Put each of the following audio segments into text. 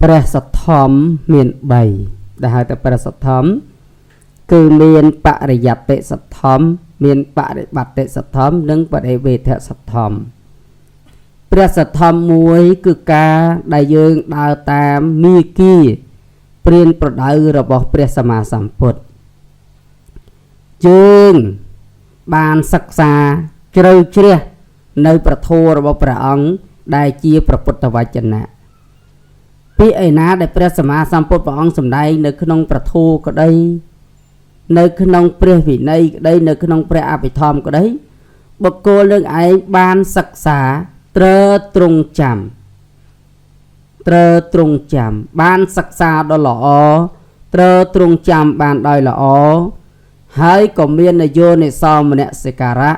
ព្រះសទ្ធំមាន3ដែលហៅថាព្រះសទ្ធំគឺមានបរិយត្តិសទ្ធំមានបរិបត្តិសទ្ធំនិងបរិវេធសទ្ធំព្រះសទ្ធំមួយគឺការដែលយើងដើរតាមមាគ៌ាព្រានប្រដៅរបស់ព្រះសម្មាសម្ពុទ្ធយើងបានសិក្សាជ្រៅជ្រះនៅប្រធមរបស់ព្រះអង្គដែលជាព្រះពុទ្ធវចនៈពាក្យឯណាដែលព្រះសម្មាសម្ពុទ្ធព្រះអង្គសម្ដែងនៅក្នុងប្រធមក្តីនៅក្នុងព្រះវិន័យក្តីនៅក្នុងព្រះអភិធម្មក្តីបុគ្គលនឹងឯងបានសិក្សាត្រទ្រង់ចាំត្រទ្រង់ចាំបានសិក្សាដ៏ល្អត្រទ្រង់ចាំបានដោយល្អហើយក៏មាននយោនិសោមនសិការៈ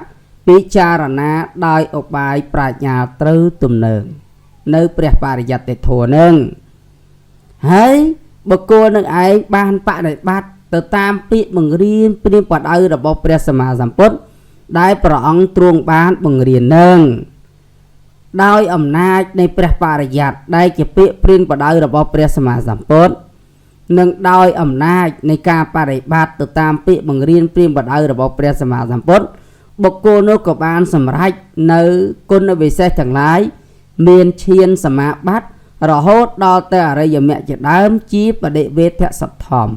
ពិចារណាដោយឧបាយប្រាជ្ញាត្រូវទំនើងនៅព្រះបរិយត្តិធម៌នឹងហើយបុគ្គលនឹងឯងបានបដិបត្តិទៅតាមពាក្យបង្រៀនព្រាមបដៅរបស់ព្រះសម្មាសម្ពុទ្ធដែលព្រះអង្គទ្រង់បានបង្រៀននឹងដោយអំណាចនៃព្រះបរិយត្តិដែលជាពាក្យព្រានបដៅរបស់ព្រះសម្មាសម្ពុទ្ធនិងដោយអំណាចនៃការបរិបត្តិទៅតាមពាក្យបង្រៀនព្រានបដៅរបស់ព្រះសម្មាសម្ពុទ្ធបុគ្គលនោះក៏បានសម្រេចនៅគុណវិសេសទាំងឡាយមានឈានសមាបត្តិរហូតដល់ទៅអរិយមគ្គជាដើមជាបដិវេធសទ្ធំ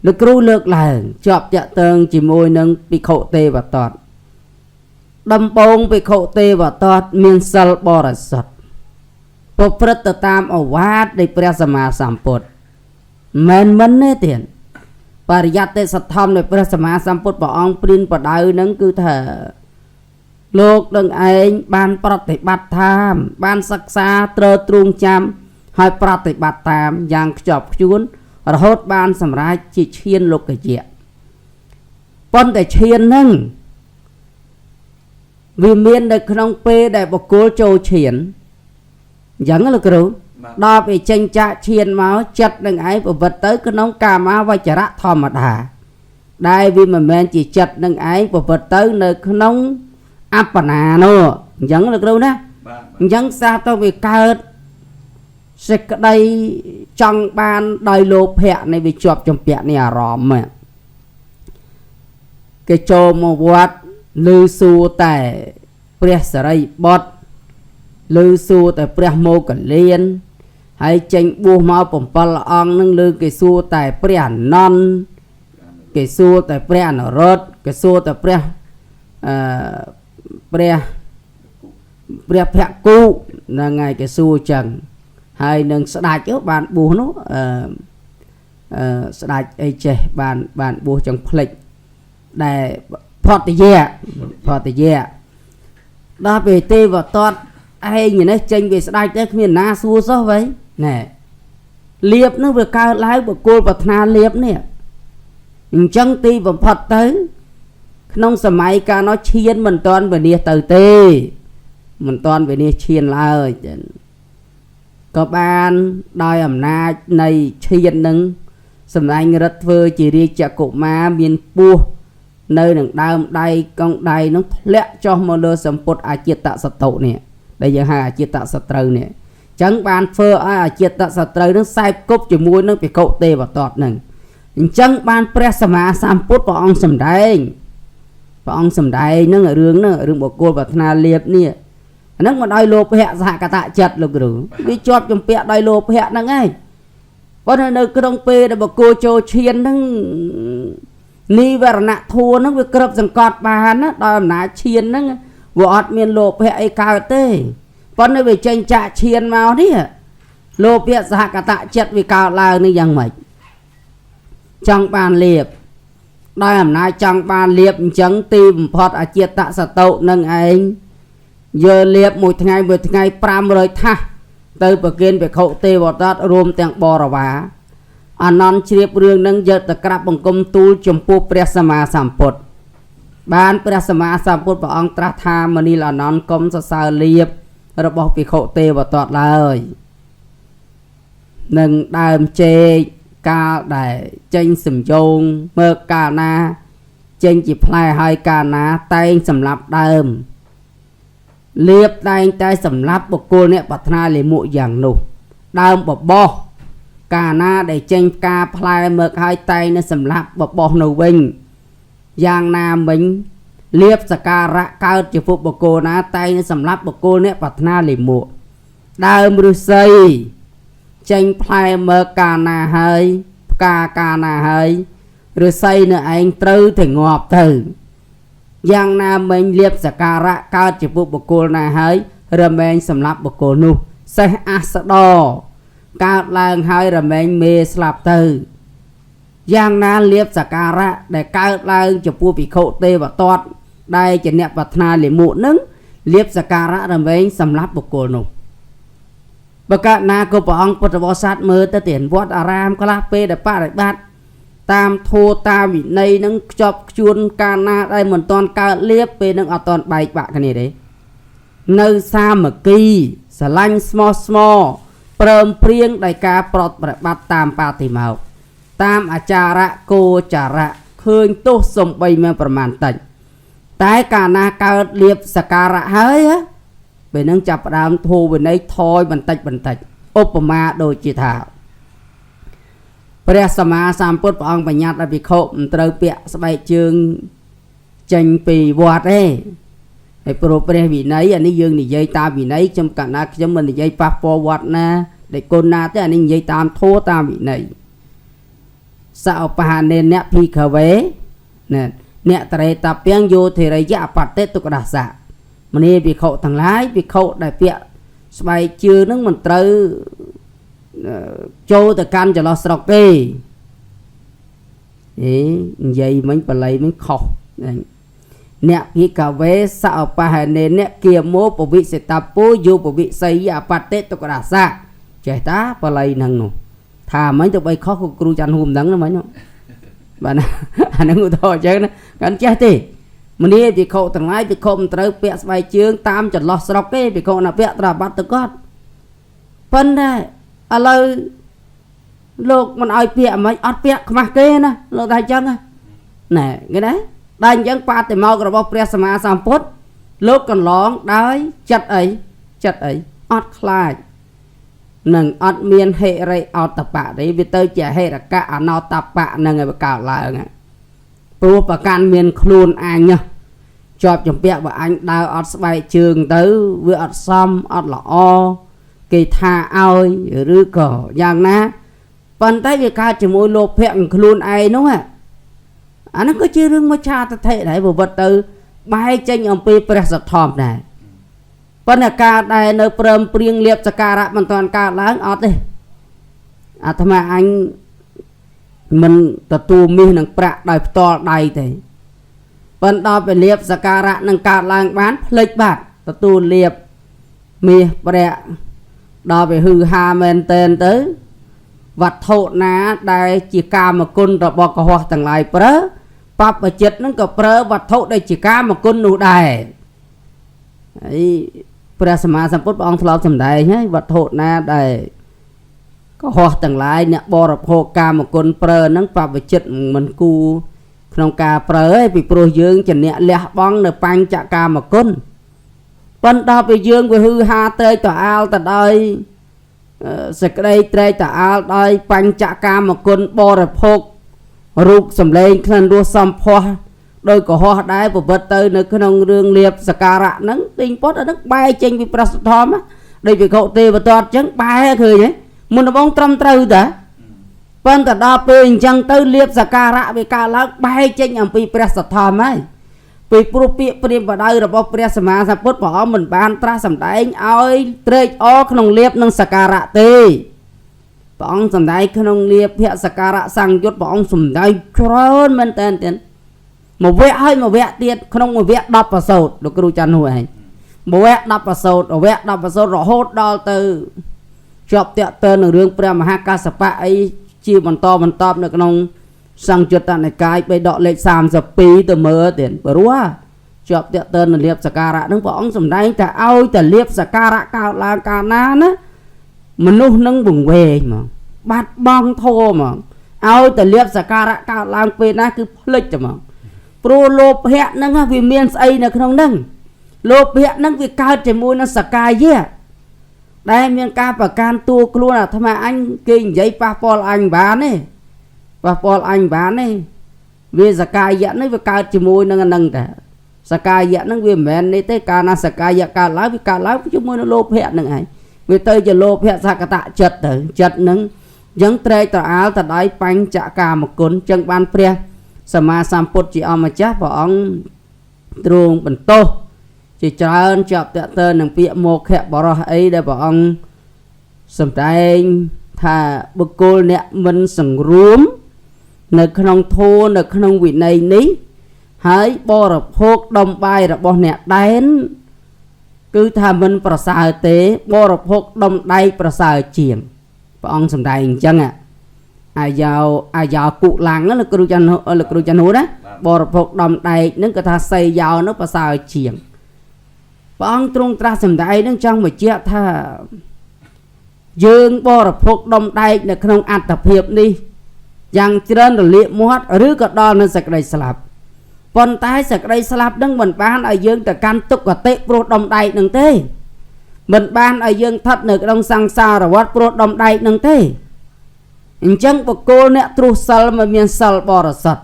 លោកគ្រូលើកឡើងជាប់តាក់ទងជាមួយនឹងភិក្ខុទេវទត្តដំបងភិក្ខុទេវទត្តមានសិលបរិសុទ្ធប្រព្រឹត្តទៅតាមឱវាទនៃព្រះសម្មាសម្ពុទ្ធមិនមិនទេទៀតបរិយត្តិសទ្ធំនៃព្រះសម្មាសម្ពុទ្ធព្រះអង្គព្រានបដៅនឹងគឺថាលោកនឹងឯងបានប្រតិបត្តិតាមបានសិក្សាត្រទ្រូងចាំហើយប្រតិបត្តិតាមយ៉ាងខ្ជាប់ខ្ជួនរហូតបានសម្រេចជាឈានលោកយៈប៉ុន្តែឈាននឹងវាមាននៅក្នុងពេលដែលបុគ្គលចូលឈានអញ្ចឹងលោកគ្រូដល់ពេលចេញចាក់ឈានមកចិត្តនឹងឯងប្រវត្តិទៅក្នុងកាមាវចរៈធម្មតាដែលវាមិនមែនជាចិត្តនឹងឯងប្រវត្តិទៅនៅក្នុងអបណានោះអញ្ចឹងលោកគ្រូណាអញ្ចឹងសាទៅវាកើតសេចក្តីចង់បានដោយលោភៈនៃវាជាប់ជំពាក់នៃអារម្មណ៍គេចូលមកវត្តឮសួរតែព្រះសិរីបុត្រឮសួរតែព្រះមោគលានហើយចេញបួសមក7អង្គនឹងឮគេសួរតែព្រះអនន្តគេសួរតែព្រះអនុរុទ្ធគេសួរតែព្រះអឺព្រះព្រះភក្គុហ្នឹងហើយគេសួរចឹងហើយនឹងស្ដេចបានបួសនោះអឺស្ដេចអីចេះបានបួសចឹងផ្លិចដែលផតយៈផតយៈដល់ពេលទេវទត្តឯងនេះចេញពីស្ដេចទៅគ្មានណាសួរសោះវ៉ៃណែលៀបនឹងវាកើតឡើងបុគ្គលប្រាថ្នាលៀបនេះអញ្ចឹងទីបំផុតទៅក្នុងសម័យកាលនោះឈានមិនទាន់វិនិច្ឆ័យទៅទេមិនទាន់វិនិច្ឆ័យឈានឡើយក៏បានដោយអំណាចនៃឈាននឹងសម្ដែងរិទ្ធធ្វើជារាជកុមារមានពោះនៅនឹងដើមដៃកងដៃនោះធ្លាក់ចុះមកលើសម្ពុតអជាតសតុនេះដែលយើងហៅអជាតសត្រូវនេះអញ្ចឹងបានធ្វើឲ្យអជាតសត្រូវនឹងសែបគប់ជាមួយនឹងភិក្ខុទេវទត្តនឹងអញ្ចឹងបានព្រះសម្មាសម្ពុទ្ធព្រះអង្គសម្ដែងព្រះអង្គសម្ដែងនឹងរឿងហ្នឹងរឿងបុគ្គលប្រាថ្នាលៀបនេះអាហ្នឹងមិនឲ្យលោភៈសហកតចិត្តលោកគ្រូវាជាប់ជំពាក់ដោយលោភៈហ្នឹងឯងប៉ុន្តែនៅក្នុងពេលដែលបុគ្គលចូលឈានហ្នឹងនិវរណៈធัวហ្នឹងវាក្របសង្កត់បានណាដោយអំណាចឈានហ្នឹងវាអត់មានលោភៈអីកើតទេប៉ុន្តែវាចេញចាក់ឈានមកនេះលោភៈសហកតចិត្តវាកើតឡើងនេះយ៉ាងម៉េចចង់បានលៀបដោយអំណាចចង់បានលៀបអញ្ចឹងទីបំផុតអជាតសតុនឹងឯងយកលៀបមួយថ្ងៃមួយថ្ងៃ500ថាសទៅប្រគេនភិក្ខុទេវទត្តរួមទាំងបរិវារអនន្តជ្រាបរឿងនឹងយកទៅក្រាបបង្គំទូលចំពោះព្រះសម្មាសម្ពុទ្ធបានព្រះសម្មាសម្ពុទ្ធព្រះអង្គត្រាស់ថាមនីលអនន្តកុំសរសើរលៀបរបស់ភិក្ខុទេវទត្តឡើយនឹងដើមចេកកាលដែលចេញសំយោងមើលកាលណាចេញជាផ្លែហើយកាលណាតែងសម្រាប់ដើមលៀបតែងតែសម្រាប់បុគ្គលអ្នកប្រាថ្នាលិមុយ៉ាងនោះ ដើមបបោសកាលណាដែលចេញផ្កាផ្លែមកហើយតែងនៅសម្លាប់បបោសនៅវិញយ៉ាងណាមិញលៀបសការៈកើតជាពុបុគ្គលណាតែងនៅសម្លាប់បុគ្គលអ្នកប្រាថ្នាលិមួកដើមឫស្សីចេញផ្លែមកកាលណាហើយផ្កាកាលណាហើយឫស្សីនៅឯងត្រូវតែងាប់ទៅយ៉ាងណាមិញលៀបសការៈកើតជាពុបុគ្គលណាហើយរមែងសម្លាប់បុគ្គលនោះសេះអាសដកើតឡើងហើយរមែងមេស្លាប់ទៅយ៉ាងណាលៀបសការៈដែលកើតឡើងចំពោះភិក្ខុទេវទត្តដែលជាអ្នកប្រាថ្នាលិមុនឹងលៀបសការៈរមែងសម្លាប់បុគ្គលនោះបើកាលណាក៏ព្រះអង្គពុទ្ធបរិស័ទមើលទៅទានវត្តអារាមខ្លះពេលដែលបរិបត្តិតាមធម៌តាមវិន័យនឹងខ្ជាប់ខ្ជួនកាលណាដែលមិនទាន់កើតលៀបពេលនឹងអត់ទាន់បែកបាក់គ្នាទេនៅសាមគ្គីស្រឡាញ់ស្មោះស្មរព្រមព្រៀងដោយការប្រតិបត្តិតាមបាតិមោកតាមអាចារៈគោចារៈឃើញទោសសំបីមានប្រមាណតិចតែកាលណាកើតលៀបសការៈហើយពេលនឹងចាប់ផ្ដើមធូរវិន័យថយបន្តិចបន្តិចឧបមាដូចជាថាព្រះសម្មាសម្ពុទ្ធព្រះអង្គបញ្ញត្តិឲ្យភិក្ខុមិនត្រូវពាក់ស្បែកជើងចេញពីវត្តទេហើយព្រោះព្រះវិន័យអានេះយើងនិយាយតាមវិន័យខ្ញុំកាលណាខ្ញុំមិននិយាយប៉ះពាល់វត្តណាដែលគុណណាទេអានេះនិយាយតាមធម៌តាមវិន័យសឧបហានេនៈភិក្ខវេណាអ្នកតរេតពាំងយោធិរិយអបតិទុក្កដសៈមនីភិក្ខុទាំងឡាយភិក្ខុដែលពាក់ស្បែកជើងនឹងមិនត្រូវចូលទៅកាន់ចន្លោះស្រុកទេអេនិយាយមិញបល័យមិញខុសអ្នកភិក្ខវេសឧបហានេនៈគាមោពវិសិតពុយោពវិស័យអបតិទុក្កដសៈចេះតាបល័យហ្នឹងនោះថាមិញទៅបីខុសគ្រូច័ន្ទហួមហ្នឹងណាមិញបាទអាហ្នឹងឧទាហរណ៍អញ្ចឹងណាកាន់ចេះទេមនីភិក្ខុទាំងឡាយភិក្ខុមិនត្រូវពាក់ស្បែកជើងតាមចន្លោះស្រុកទេភិក្ខុណាពាក់ត្រូវអាបត្តិទៅគាត់ប៉ុន្តែឥឡូវលោកមិនឲ្យពាក់មិនអត់ពាក់ខ្មាស់គេណាលោកថាអញ្ចឹងណែគេណាដល់អញ្ចឹងបាតិមោករបស់ព្រះសម្មាសម្ពុទ្ធលោកកន្លងដោយចិត្តអីចិត្តអីអត់ខ្លាចនឹងអត់មានហិរិអតបៈទេវាទៅជាហិរកៈអនោតបៈនឹងឲ្យកើតឡើងព្រោះប្រកាន់មានខ្លួនអញជាប់ចម្ពាក់បើអញដើរអត់ស្បែកជើងទៅវាអត់សមអត់ល្អគេថាឲ្យឬក៏យ៉ាងណាប៉ុន្តែវាកើតជាមួយលោភៈខ្លួនឯងនោះអាហ្នឹងក៏ជារឿងមច្ឆាទិដ្ឋិដែរប្រវត្តិទៅបែកចេញអំពីព្រះសទ្ធំដែរប៉ុន្តែការដែលនៅព្រមព្រៀងលៀបសការៈមិនទាន់កើតឡើងអត់ទេអាត្មាអញមិនទទួលមាសនឹងប្រាក់ដោយផ្ទាល់ដៃទេប៉ុន្តែដល់ពេលលៀបសការៈនឹងកើតឡើងបានភ្លេចបាត់ទទួលលៀបមាសប្រាក់ដល់ពេលហឺហាមែនតែនទៅវត្ថុណាដែលជាកាមគុណរបស់កុហកទាំងឡាយប្រើបព្វជិតនឹងក៏ប្រើវត្ថុដែលជាកាមគុណនោះដែរហើយព្រះសម្មាសម្ពុទ្ធព្រះអង្គធ្លាប់សម្ដែងហើយវត្ថុណាដែលកុហកទាំងឡាយអ្នកបរិភោគកាមគុណប្រើនឹងបព្វជិតមិនគូក្នុងការប្រើឯងពីព្រោះយើងជាអ្នកលះបង់នៅបញ្ចកាមគុណប៉ុន្តែដល់ពេលយើងវាហឺហាត្រេកត្រអាលទៅដោយសេចក្តីត្រេកត្រអាលដោយបញ្ចកាមគុណបរិភោគរូបសម្លេងក្លិនរសសម្ផស្សដោយកុហកដែរប្រព្រឹត្តទៅនៅក្នុងរឿងលៀបសការៈហ្នឹងទីងពុតអាហ្នឹងបែកចេញពីព្រះសទ្ធំដូចវិខុទេវទត្តអញ្ចឹងបែកឃើញទេមុនដំបូងត្រឹមត្រូវតាប៉ុន្តែដល់ពេលអញ្ចឹងទៅលៀបសការៈវាកើតឡើងបែកចេញអំពីព្រះសទ្ធំហើយពីព្រោះពាក្យព្រាមបដៅរបស់ព្រះសម្មាសម្ពុទ្ធព្រះអង្គមិនបានត្រាស់សម្ដែងឲ្យត្រេកអរក្នុងលៀបនិងសការៈទេព្រះអង្គសម្ដែងក្នុងលៀបភសការៈសង្យុត្តព្រះអង្គសម្ដែងច្រើនមែនតើទៀតមួយវគ្គហើយមួយវគ្គទៀតក្នុងមួយវគ្គ10ប្រសូតលោកគ្រូច័ន្ទហួរឯងមួយវគ្គ10ប្រសូតវគ្គ10ប្រសូតរហូតដល់ទៅជាប់តាក់ទងនឹងរឿងព្រះមហាកាសបៈអីជាបន្តបន្តនៅក្នុងសង្យុត្តនិកាយបិដកលេខ32ទៅមើលទៀតព្រោះជាប់តាក់ទងនឹងលៀបសការៈនឹងព្រះអង្គសម្ដែងតែឲ្យតែលៀបសការៈកើតឡើងកាលណាណាមនុស្សនឹងវង្វេងហ្មងបាត់បង់ធម៌ហ្មងឲ្យតែលៀបសការៈកើតឡើងពេលណាគឺភ្លេចតែហ្មងព្រោះលោភៈហ្នឹងវាមានស្អីនៅក្នុងហ្នឹងលោភៈហ្នឹងវាកើតជាមួយនឹងសកាយៈ ដែលមានការប្រកាន់តួខ្លួនអាត្មាអញគេនិយាយប៉ះពាល់អញបានទេប៉ះពាល់អញបានទេវាសកាយៈនេះវាកើតជាមួយនឹងអានឹងតាសកាយៈនឹងវាមិនមែននេះទេកាលណាសកាយៈកើតឡើងវាកើតឡើងជាមួយនឹងលោភៈនឹងឯងវាទៅជាលោភៈសកតៈចិត្តទៅចិត្តនឹងអញ្ចឹងត្រែកត្រអាលតដៃបញ្ចកាមគុណអញ្ចឹងបានព្រះសម្មាសម្ពុទ្ធជាអម្ចាស់ព្រះអង្គទ្រង់បន្ទោសជាច្រើនជាប់តើតើនឹងពាក្យមោខៈបរោះអីដែលព្រះអង្គសម្ដែងថាបុគ្គលអ្នកមិនសង្រួមនៅក្នុងធម៌នៅក្នុងវិន័យនេះហើយបរិភោគដុំបាយរបស់អ្នកដែនគឺថាមិនប្រសើរទេបរិភោគដុំដែកប្រសើរជាងព្រះអង្គសម្ដែងអញ្ចឹងអាយោអាយោគុឡាំងលោកគ្រូចាន់លោកគ្រូចាន់ណាបរិភោគដុំដែកនឹងក៏ថាសីយោនោះប្រសើរជាងព្រះអង្គទ្រង់ត្រាស់សម្ដែងនឹងចង់បញ្ជាក់ថាយើងបរិភោគដុំដែកនៅក្នុងអត្តភាពនេះយ៉ាងច្រើនរលាកមាត់ឬក៏ដល់នៅសេចក្តីស្លាប់ប៉ុន្តែសេចក្តីស្លាប់នឹងមិនបានឲ្យយើងទៅកាន់ទុក្ខតិព្រោះដុំដែកនឹងទេមិនបានឲ្យយើងស្ថិតនៅក្នុងសង្សារវដ្តព្រោះដុំដែកនឹងទេអញ្ចឹងបុគ្គលអ្នកទ្រុសសិលមិនមានសិលបរិសុទ្ធ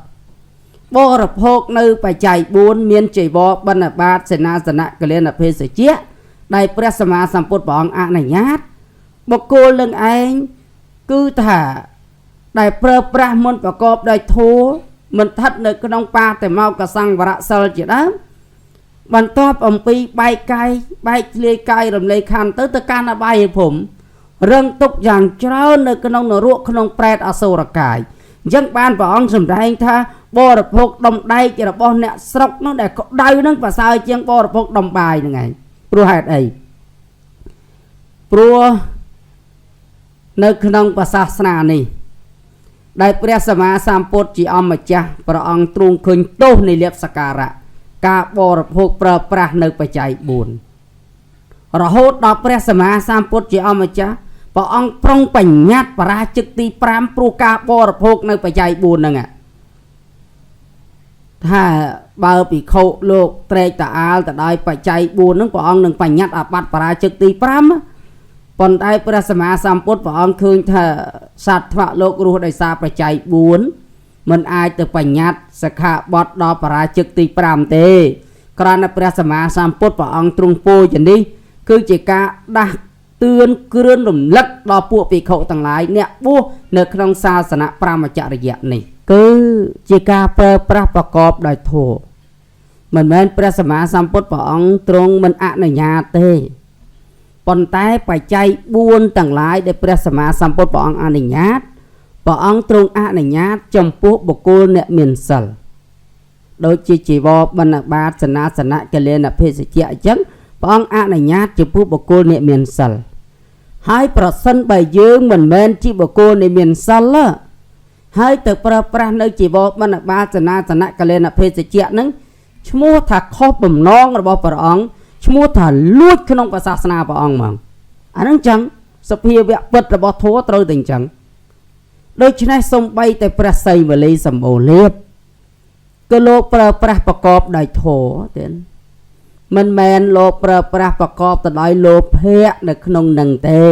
បរិភោគនៅបច្ច័យ4មានចីវរបិណ្ឌបាតសេនាសនៈកលិនភេសជ្ជៈដែលព្រះសម្មាសម្ពុទ្ធព្រះអង្គអនុញ្ញាតបុគ្គលនឹងឯងគឺថាដែលប្រើប្រាស់មុនប្រកបដោយធម៌មិនស្ថិតនៅក្នុងបាតិមោកសង្វរៈសិលជាដើមបន្ទាប់អំពីបែកកាយបែកធ្លាយកាយរំលែកខណ្ឌទៅកាន់អបាយភូមិរឹងទុកយ៉ាងច្រើននៅក្នុងនរកក្នុងប្រែតអសុរកាយអញ្ចឹងបានព្រះអង្គសម្ដែងថាបរិភោគដុំដែករបស់អ្នកស្រុកនោះដែលក្តៅនឹងប្រសើរជាងបរិភោគដុំបាយហ្នឹងឯងព្រោះហេតុអីព្រោះនៅក្នុងសាសនានេះដែលព្រះសម្មាសម្ពុទ្ធជាអម្ចាស់ព្រះអង្គទ្រង់ឃើញទោសនៃលៀបសក្ការៈការបរិភោគប្រើប្រាស់នៅបច្ច័យ4រហូតដល់ព្រះសម្មាសម្ពុទ្ធជាអម្ចាស់ព្រះអង្គប្រុងបញ្ញត្តិបរាជិកទី5ព្រោះការបរិភោគនៅបច្ច័យ4ហ្នឹងថាបើភិក្ខុលោកត្រែកតអាលទៅដោយបច្ច័យ4ហ្នឹងព្រះអង្គនឹងបញ្ញត្តិអាបត្តិបរាជិកទី5ប៉ុន្តែព្រះសម្មាសម្ពុទ្ធព្រះអង្គឃើញថាសត្វថ្នាក់លោករស់ដោយសារបច្ច័យ4មិនអាចទៅបញ្ញត្តិសិក្ខាបទដល់បរាជិកទី5ទេគ្រាន់តែព្រះសម្មាសម្ពុទ្ធព្រះអង្គទ្រង់ពោលយ៉ាងនេះគឺជាការដាស់តឿនគ្រឿនរំលឹកដល់ពួកភិក្ខុទាំងឡាយអ្នកបួសនៅក្នុងសាសនៈព្រហ្មចរិយៈនេះគឺជាការប្រើប្រាស់ប្រកបដោយធម៌មិនមែនព្រះសម្មាសម្ពុទ្ធព្រះអង្គទ្រង់មិនអនុញ្ញាតទេប៉ុន្តែបច្ច័យ4ទាំងឡាយដែលព្រះសម្មាសម្ពុទ្ធព្រះអង្គអនុញ្ញាតព្រះអង្គទ្រង់អនុញ្ញាតចំពោះបុគ្គលអ្នកមានសិលដូចជាជីវរបិណ្ឌបាតសេនាសនៈកលិនភេសជ្ជៈអញ្ចឹងព្រះអង្គអនុញ្ញាតចំពោះបុគ្គលអ្នកមានសិលហើយប្រសិនបើយើងមិនមែនជាបុគ្គលអ្នកមានសិលហើយទៅប្រើប្រាស់នៅជីវរបិណ្ឌបាតសេនាសនៈកលិនភេសជ្ជៈនឹងឈ្មោះថាខុសបំណងរបស់ព្រះអង្គឈ្មោះថាលួចក្នុងសាសនាព្រះអង្គហ្មងអាហ្នឹងចឹងសភាវៈពិតរបស់ធម៌ត្រូវតែអញ្ចឹងដូច្នេះសំបីតែព្រះសីវលីសម្បូរលាភគឺលោកប្រើប្រាស់ប្រកបដោយធម៌ទេមិនមែនលោកប្រើប្រាស់ប្រកបទៅដោយលោភៈនៅក្នុងនឹងទេ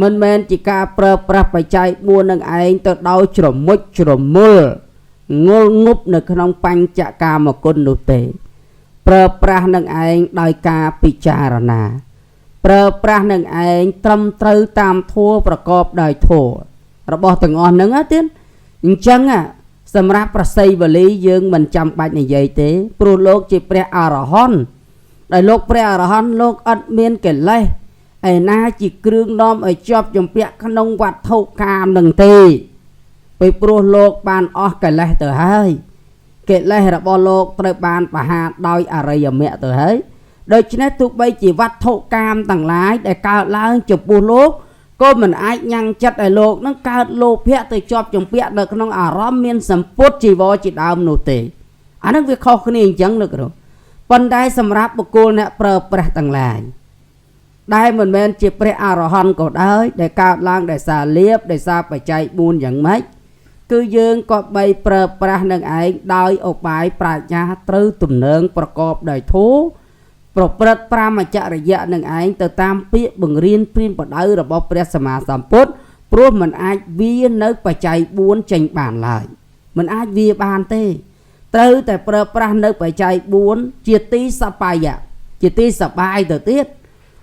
មិនមែនជាការប្រើប្រាស់បច្ច័យ4នឹងឯងទៅដោយជ្រមុជជ្រមុលងល់ងប់នៅក្នុងបញ្ចកាមគុណនោះទេប្រើប្រាស់នឹងឯងដោយការពិចារណាប្រើប្រាស់នឹងឯងត្រឹមត្រូវតាមធម៌ប្រកបដោយធម៌របស់ទាំងអស់ហ្នឹងណាទៀតអញ្ចឹងសម្រាប់ប្រសីវលីយើងមិនចាំបាច់និយាយទេព្រោះលោកជាព្រះអរហន្តដែលលោកព្រះអរហន្តលោកអត់មានកិលេសឯណាជាគ្រឿងនាំឲ្យជាប់ជំពាក់ក្នុងវត្ថុកាមនឹងទេពីព្រោះលោកបានអស់កិលេសទៅហើយកិលេសរបស់លោកត្រូវបានបហាដោយអរិយមគ្គទៅហើយដូច្នេះទោះបីជាវត្ថុកាមទាំងឡាយដែលកើតឡើងចំពោះលោកក៏មិនអាចញ៉ាំងចិត្តឲ្យលោកនឹងកើតលោភៈទៅជាប់ជំពាក់នៅក្នុងអារម្មណ៍មានសម្ពុតជីវរជាដើមនោះទេអានឹងវាខុសគ្នាអញ្ចឹងលោកគ្រូប៉ុន្តែសម្រាប់បុគ្គលអ្នកប្រើប្រាស់ទាំងឡាយដែលមិនមែនជាព្រះអរហន្តក៏ដោយដែលកើតឡើងដោយសារលាភដោយសារបច្ច័យ4យ៉ាងម៉េចគឺយើងក៏បីប្រើប្រាស់នឹងឯងដោយឧបាយប្រាជ្ញាត្រូវទំនើងប្រកបដោយធម៌ ប្រព្រឹត្តព្រហ្មចរិយៈនឹងឯងទៅតាមពាក្យបង្រៀនព្រានបដៅរបស់ព្រះសម្មាសម្ពុទ្ធព្រោះមិនអាចវានៅបច្ច័យ4ចេញបានឡើយមិនអាចវាបានទេត្រូវតែប្រើប្រាស់នៅបច្ច័យ4ជាទីសបាយៈជាទីសបាយទៅទៀត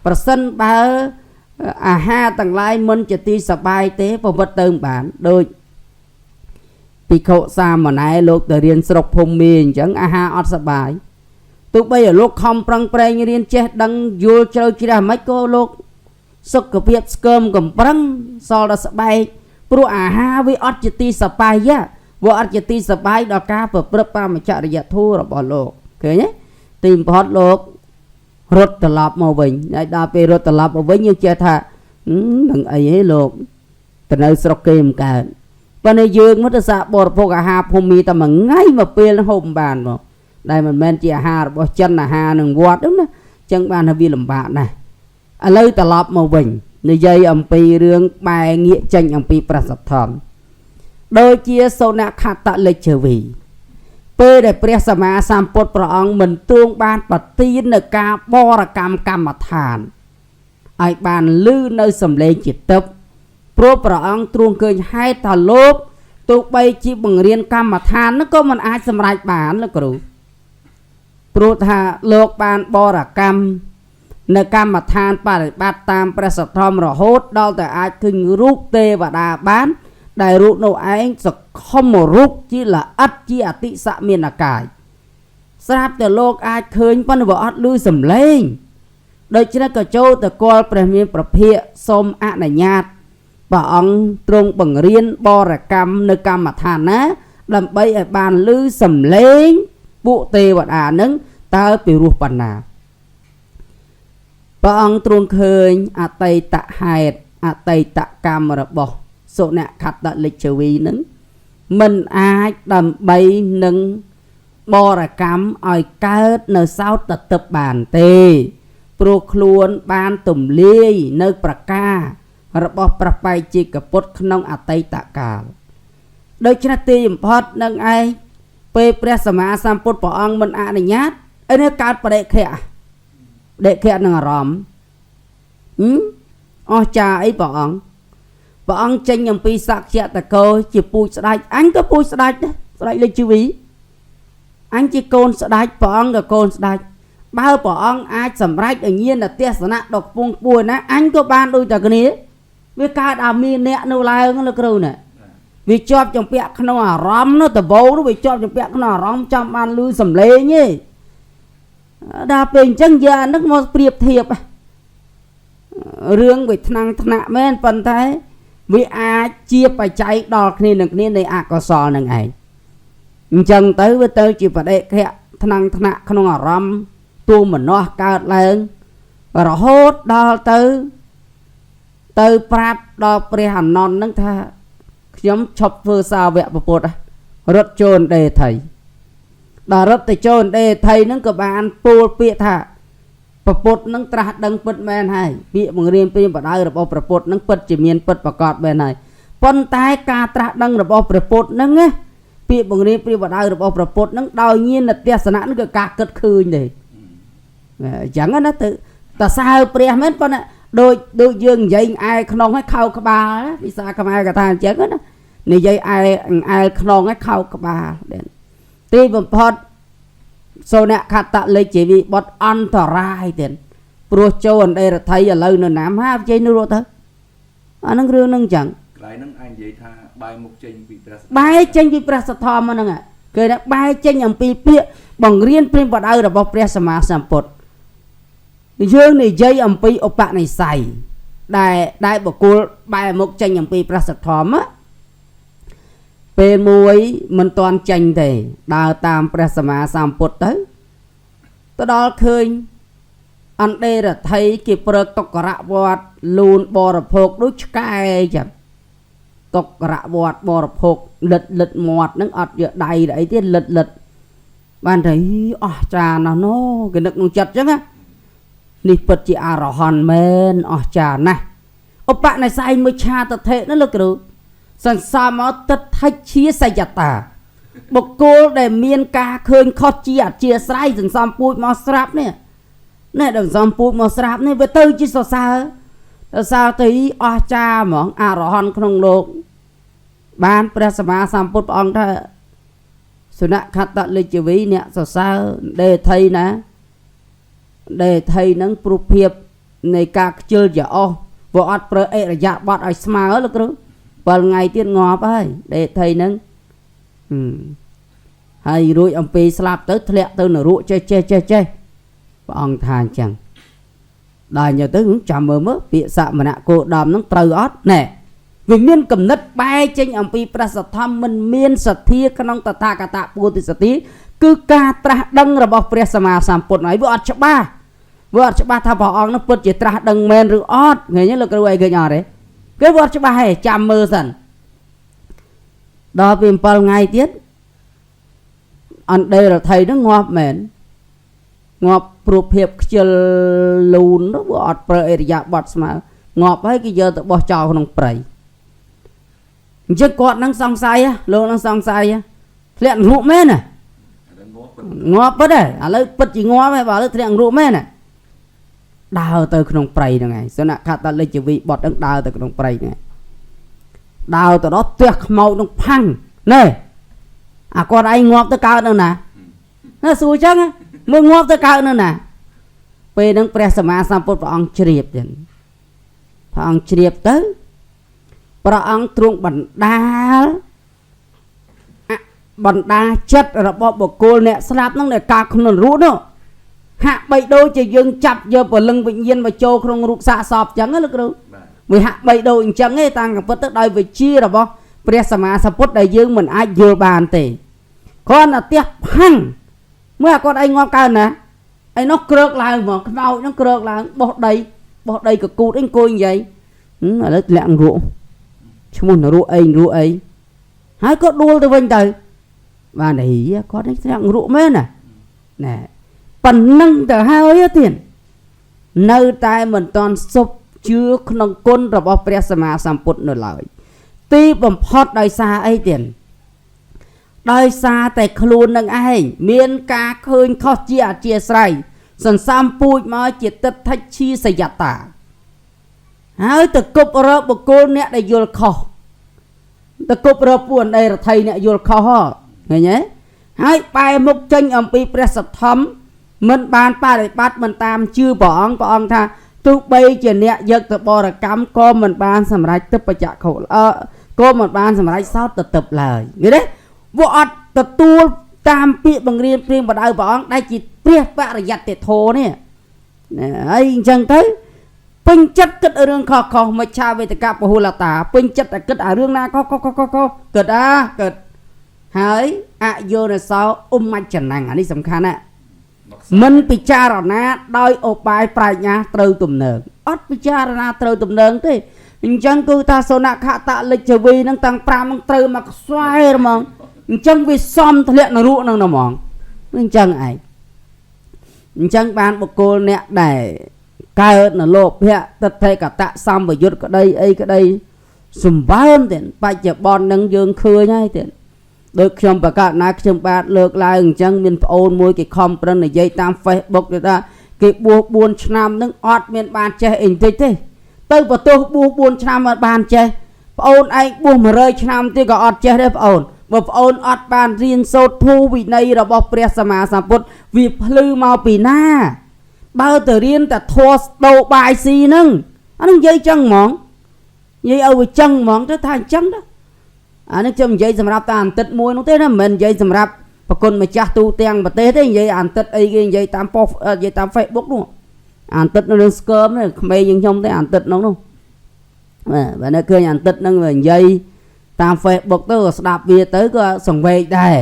ប្រសិនបើអាហារទាំងឡាយមិនជាទីសបាយទេប្រវត្តិទៅមិនបានដូចភិក្ខុសាមណេរលោកទៅរៀនស្រុកភូមិអញ្ចឹងអាហារអត់សបាយទោះបីឲ្យលោកខំប្រឹងប្រែងរៀនចេះដឹងយល់ជ្រៅជ្រះមិនក៏លោកសុខភាពស្គមកំប្រឹងសល់ដល់ស្បែកព្រោះអាហារវាអត់ជាទីសបាយៈវាអត់ជាទីសបាយដល់ការប្រព្រឹត្តព្រហ្មចរិយធម៌របស់លោកឃើញទេទីបំផុតលោករត់ត្រឡប់មកវិញហើយដល់ពេលរត់ត្រឡប់មកវិញយើងចេះថានឹងអីហេលោកទៅនៅស្រុកគេមិនកើតប៉ុន្តែយើងមកទៅសាកបរិភោគអាហារភូមិតែមួយថ្ងៃមួយពេលហូបមិនបានមកដែលមិនមែនជាអាហាររបស់ចិនអាហារនឹងវត្តហ្នឹងណាចឹងបានថាវាលំបាកណាស់ឥឡូវត្រឡប់មកវិញនិយាយអំពីរឿងបែងាកចេញអំពីព្រះសទ្ធំដូចជាសូនខតលិច្ឆវីពេលដែលព្រះសម្មាសម្ពុទ្ធព្រះអង្គមិនទ្រង់បានប្រទាននៅការបរកម្មកម្មដ្ឋានឲ្យបានលឺនៅសំឡេងជាទឹកព្រោះព្រះអង្គទ្រង់ឃើញហេតុថាលោកទោះបីជាបង្រៀនកម្មដ្ឋាននោះក៏មិនអាចសម្រេចបានលោកគ្រូព្រោះថាលោកបានបរកម្មនៅកម្មដ្ឋានបរិបត្តិតាមព្រះសទ្ធំរហូតដល់តែអាចឃើញរូបទេវតាបានដែលរូបនោះឯងសខុមរូបជាល្អិតជាអតិសមានកាយស្រាប់តែលោកអាចឃើញប៉ុន្តែវាអត់ឮសំឡេងដូច្នេះក៏ចូលទៅគាល់ព្រះមានប្រភិយសូមអនុញ្ញាតព្រះអង្គទ្រង់បង្រៀនបរកម្មនៅកម្មដ្ឋានណាដើម្បីឲ្យបានឮសំឡេងពួកទេវតានឹងតើពីរោះប៉ុណ្ណាព្រះអង្គទ្រង់ឃើញអតីតហេតុអតីតកម្មរបស់សុនខតលិច្ឆវីនឹងមិនអាចដើម្បីនឹងបរកម្មឲ្យកើតនៅសោតទិព្វបានទេព្រោះខ្លួនបានទំលាយនៅប្រការរបស់ព្រះបៃជាកពុទ្ធក្នុងអតីតកាលដូច្នេះទីបំផុតនឹងឯងពេលព្រះសម្មាសម្ពុទ្ធព្រះអង្គមិនអនុញ្ញាតឯនេះកើតបដិខៈបដិខៈនឹងអារម្មណ៍អស្ចារ្យអីព្រះអង្គព្រះអង្គចេញអំពីសក្យតកោជាពូជស្ដេចអញក៏ពូជស្ដេចដែរស្ដេចលេខជីវីអញជាកូនស្ដេចព្រះអង្គក៏កូនស្ដេចបើព្រះអង្គអាចសម្រេចឲ្យញាណទស្សនៈដ៏ខ្ពង់ខ្ពស់ណាអញក៏បានដូចតែគ្នាវាកើតអាមានអ្នកនៅឡើងលោកគ្រូណាវាជាប់ចម្ពាក់ក្នុងអារម្មណ៍នោះដបូនោះវាជាប់ចម្ពាក់ក្នុងអារម្មណ៍ចាំបានលឺសំឡេងទេដល់ពេលអញ្ចឹងយកអានឹងមកប្រៀបធៀបរឿងវាថ្នាំងថ្នាក់មែនប៉ុន្តែវាអាចជាបច្ច័យដល់គ្នានឹងគ្នានៃអកុសលនឹងឯងអញ្ចឹងទៅវាទៅជាបដិខៈថ្នាំងថ្នាក់ក្នុងអារម្មណ៍ទូមនោះកើតឡើងរហូតដល់ទៅប្រាប់ដល់ព្រះអនន្តនឹងថាខ្ញុំឈប់ធ្វើសាវកពុទ្ធរត់ចូលដេថៃដល់រត់ទៅចូលដេថៃនឹងក៏បានពោលពាក្យថាពុទ្ធនឹងត្រាស់ដឹងពិតមែនហើយពាក្យបង្រៀនព្រាមបដៅរបស់ព្រះពុទ្ធនឹងពិតជាមានពិតប្រកបមែនហើយប៉ុន្តែការត្រាស់ដឹងរបស់ព្រះពុទ្ធនឹងណាពាក្យបង្រៀនព្រាមបដៅរបស់ព្រះពុទ្ធនឹងដោយញាណទស្សនៈនឹងគឺការគិតឃើញទេអញ្ចឹងណាទៅតសើព្រះមែនប៉ុន្តែដូចយើងនិយាយអែក្នុងឲ្យខោក្បាលភាសាខ្មែរក៏ថាអញ្ចឹងណានិយាយអែក្នុងឲ្យខោក្បាលទីបំផុតសូនខតលេខជីវីបត់អន្តរាយទៀតព្រោះចូលអន្តរថៃឥឡូវនៅណាមហាវិជ័យនោះរត់ទៅអានឹងរឿងនឹងអញ្ចឹងកន្លែងហ្នឹងអាចនិយាយថាបែរមុខចេញពីព្រះបែរចេញពីព្រះសទ្ធំហ្នឹងគេថាបែរចេញអំពីពាក្យបង្រៀនព្រាមបដៅរបស់ព្រះសម្មាសម្ពុទ្ធយើងនិយាយអំពីឧបនិស្ស័យដែលបុគ្គលបែរមុខចេញអំពីព្រះសទ្ធំពេលមួយមិនទាន់ចេញទេដើរតាមព្រះសម្មាសម្ពុទ្ធទៅដល់ឃើញអន្តរថៃគេប្រើតុករវត្តលូនបរិភោគដូចឆ្កែចឹងតុករវត្តបរិភោគលិតលិតមាត់នឹងអត់យកដៃអីទៀតលិតលិតបានតែអស់ចាណាស់ណូគេនឹកក្នុងចិត្តចឹងណានេះពិតជាអរហន្តមែនអស្ចារ្យណាស់ឧបនិស្ស័យមួយឆាតថេណាលោកគ្រូសន្សំមកទិដ្ឋិជាសយតាបុគ្គលដែលមានការឃើញខុសជាអធិស្ឋានសន្សំពូជមកស្រាប់នេះ នេះដែលសំពូជមកស្រាប់នេះវាទៅជាសរសើរសរសើរទៅអស្ចារ្យហ្មងអរហន្តក្នុងលោកបានព្រះសម្មាសម្ពុទ្ធព្រះអង្គថាសុនខត្តលិជ្ជវីអ្នកសរសើរដេថៃណាដេថៃនឹងព្រោះភាពនៃការខ្ជិលជាអស់ព្រោះអត់ប្រើអិរិយាបថឲ្យស្មើលោកគ្រូ7ថ្ងៃទៀតងាប់ហើយដេថៃនឹងហើយរួចអំពីស្លាប់ទៅធ្លាក់ទៅនរកចេះចេះចេះចេះព្រះអង្គថាអញ្ចឹងដល់ញ៉ទៅចាំមើលមើលពាក្យសមណៈគោដំនឹងត្រូវអត់ណែវាមានកំណត់បែកចេញអំពីព្រះសទ្ធំមិនមានសទ្ធាក្នុងតថាគតពោធិសទ្ធាគឺការត្រាស់ដឹងរបស់ព្រះសម្មាសម្ពុទ្ធហើយវាអត់ច្បាស់វាអត់ច្បាស់ថាព្រះអង្គនោះពិតជាត្រាស់ដឹងមែនឬអត់ឃើញទេលោកគ្រូអីឃើញអត់ទេគេវាអត់ច្បាស់ទេចាំមើលសិនដល់ពី7ថ្ងៃទៀតអណ្ដេរដ្ឋីនឹងងាប់មែនងាប់ព្រោះភាពខ្ជិលលូននោះវាអត់ប្រើអរិយាបថស្មើងាប់ហើយគេយកទៅបោះចោលក្នុងព្រៃអញ្ចឹងគាត់នឹងសង្ស័យលោកនឹងសង្ស័យធ្លាក់នរកមែនណាងាប់ពិតហ៎ឥឡូវពិតជាងាប់ហើយបើឥឡូវធ្លាក់នរកមែនណាដើរទៅក្នុងព្រៃហ្នឹងឯងសុនខតលិជ្ជវីបត់ហ្នឹងដើរទៅក្នុងព្រៃហ្នឹងដើរទៅដល់ផ្ទះខ្មោចនឹងផាំងណែអាគាត់ឯងងាប់ទៅកើតនៅណាណាសួរចឹងមើលងាប់ទៅកើតនៅណាពេលហ្នឹងព្រះសម្មាសម្ពុទ្ធព្រះអង្គជ្រាបចឹងព្រះអង្គជ្រាបទៅព្រះអង្គទ្រង់បណ្ដាចិត្តរបស់បុគ្គលអ្នកស្លាប់ហ្នឹងដែលកើតក្នុងរូបនោះហាក់បីដូចជាយើងចាប់យកព្រលឹងវិញ្ញាណមកចូលក្នុងរូបសាកសពចឹងណាលោកគ្រូវាហាក់បីដូចអញ្ចឹងឯងតាមកំពិតទៅដោយវិជារបស់ព្រះសម្មាសម្ពុទ្ធដែលយើងមិនអាចយល់បានទេគ្រាន់តែផ្ទះផាំងមើលអាគាត់ឯងងាប់កើតណាឯនោះគ្រើកឡើងហ្មងខ្មោចហ្នឹងគ្រើកឡើងបោះដីកកូតអីអង្គុយនិយាយឥឡូវធ្លាក់នរកឈ្មោះនរកអីនរកអីហើយក៏ដួលទៅវិញទៅបានហីគាត់នេះធ្លាក់នរកមែនណាណែប៉ុណ្ណឹងទៅហើយទៀតនៅតែមិនទាន់សុបជឿក្នុងគុណរបស់ព្រះសម្មាសម្ពុទ្ធនៅឡើយទីបំផុតដោយសារអីទៀតដោយសារតែខ្លួននឹងឯងមានការឃើញខុសជាអធិស្ឋានសន្សំពូជមកជាទិដ្ឋិឈីសយតាហើយទៅគប់រកបុគ្គលអ្នកដែលយល់ខុសទៅគប់រកពួកអណ្ដីរដ្ឋីអ្នកយល់ខុសហ៎ឃើញទេហើយបែរមុខចេញអំពីព្រះសទ្ធំមិនបានបរិបត្តិមិនតាមជឿព្រះអង្គព្រះអង្គថាទោះបីជាអ្នកយកទៅបរិកម្មក៏មិនបានសម្រេចទិព្វចក្ខុក៏មិនបានសម្រេចសោតទៅទិព្វឡើយឃើញទេវាអត់ទទួលតាមពាក្យបង្រៀនព្រាងបដៅព្រះអង្គដែលជាព្រះបរិយត្តិធម៌នេះហើយអញ្ចឹងទៅពេញចិត្តគិតរឿងខុសៗមិច្ឆាវេទកពហុលតាពេញចិត្តតែគិតអារឿងណាខុសៗគិតអាគិតហើយអយោនិសោឧមច្ចណੰអានេះសំខាន់ណាស់មិនពិចារណាដោយឧបាយប្រាជ្ញាត្រូវទំនើងអត់ពិចារណាត្រូវទំនើងទេអញ្ចឹងគឺថាសុនខតលិជ្ជវីនឹងតាំង5នឹងត្រូវមកខ្សែហ្មងអញ្ចឹងវាសំធ្លាក់នរកនឹងហ្មងអញ្ចឹងឯងអញ្ចឹងបានបុគ្គលអ្នកដែលកើតនៅលោភៈទិដ្ឋិកតសម្បយុទ្ធក្តីអីក្តីសម្បើមទៀតបច្ចុប្បន្ននឹងយើងឃើញហើយទៀតដូចខ្ញុំប្រកាសណាខ្ញុំបាទលើកឡើងអញ្ចឹងមានប្អូនមួយគេខំប្រឹងនិយាយតាម Facebook គេថាគេបួស4ឆ្នាំនឹងអត់មានបានចេះអីបន្តិចទេទៅបន្ទោសបួស4ឆ្នាំអត់បានចេះប្អូនឯងបួស100ឆ្នាំទៀតក៏អត់ចេះដែរប្អូនបើប្អូនអត់បានរៀនសូត្រធម៌វិន័យរបស់ព្រះសម្មាសម្ពុទ្ធវាភ្លឺមកពីណាបើទៅរៀនតែធម៌ស្ដោបាយស៊ីហ្នឹងអានឹងនិយាយចឹងហ្មងនិយាយឲ្យវាចឹងហ្មងទៅថាអញ្ចឹងទៅអានេះខ្ញុំនិយាយសម្រាប់តែអន្តិតមួយនោះទេណាមិនមែននិយាយសម្រាប់ប្រគុណម្ចាស់ទូទាំងប្រទេសទេនិយាយអន្តិតអីគេនិយាយតាមប៉ុស្តិ៍និយាយតាម Facebook នោះអន្តិតនៅរឿងស្កើមនេះក្មេងជាងខ្ញុំទេអន្តិតនោះនោះបាទបើនៅឃើញអន្តិតហ្នឹងវានិយាយតាម Facebook ទៅក៏ស្ដាប់វាទៅក៏សង្វេគដែរ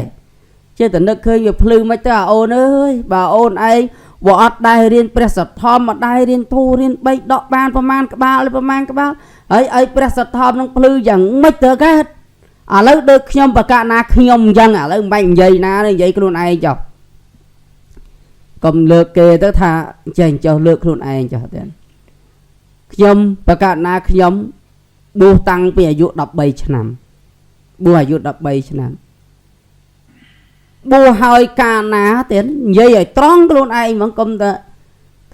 ចេះតែនឹកឃើញវាភ្លឺមិនទៅអាអូនអើយបើអូនឯងវាអត់ដែររៀនព្រះសទ្ធំអត់ដែររៀនធូររៀនបីដកបានប្រមាណក្បាលប្រមាណក្បាលហើយឲ្យព្រះសទ្ធំនឹងភ្លឺយ៉ាងម៉េចទៅកើតឥឡូវដូចខ្ញុំប្រកាសណាខ្ញុំអញ្ចឹងឥឡូវមិនបាច់និយាយណាទេនិយាយខ្លួនឯងចុះកុំលើកគេទៅថាចេះចុះលើកខ្លួនឯងចុះទេខ្ញុំប្រកាសណាខ្ញុំបួសតាំងពីអាយុ13ឆ្នាំបួសអាយុ13ឆ្នាំបួសហើយកាលណាទេនិយាយឲ្យត្រង់ខ្លួនឯងហ្មងកុំតែ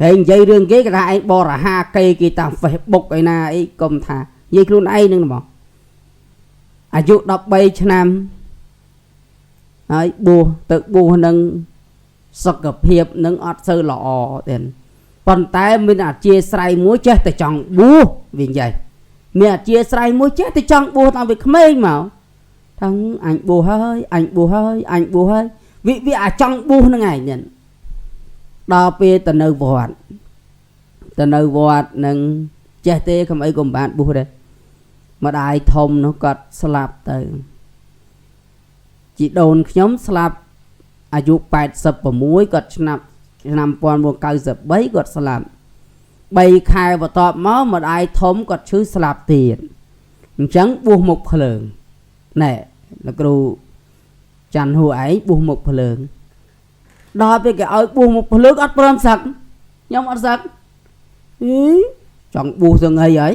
គេនិយាយរឿងគេគេថាឯងបរិហាគេគេតាម Facebook ឯណាអីកុំថានិយាយខ្លួនឯងនឹងហ្មងអាយុ13ឆ្នាំហើយបួសទៅបួសនឹងសុខភាពនឹងអត់សូវល្អទេប៉ុន្តែមានអធិស្រ័យមួយចេះតែចង់បួសវិញយាយមានអធិស្រ័យមួយចេះតែចង់បួសតាំងពីក្មេងមកថាអញបួសហើយអញបួសហើយអញបួសហើយវាអាចង់បួសហ្នឹងឯងនេះដល់ពេលទៅនៅវត្តទៅនៅវត្តនឹងចេះទេកុំអីកុំបានបួសដែរម្ដាយធំនោះគាត់ស្លាប់ទៅជីដូនខ្ញុំស្លាប់អាយុ86គាត់ឆ្នាំ1993គាត់ស្លាប់3ខែបន្ទាប់មកម្ដាយធំគាត់ឈឺស្លាប់ទៀតអញ្ចឹងបួសមុខភ្លើងណែលោកគ្រូច័ន្ទហួរឯងបួសមុខភ្លើងដល់ពេលគេឲ្យបួសមុខភ្លើងអត់ព្រមសឹកខ្ញុំអត់សឹកអីចង់បួសទៅថ្ងៃហើយ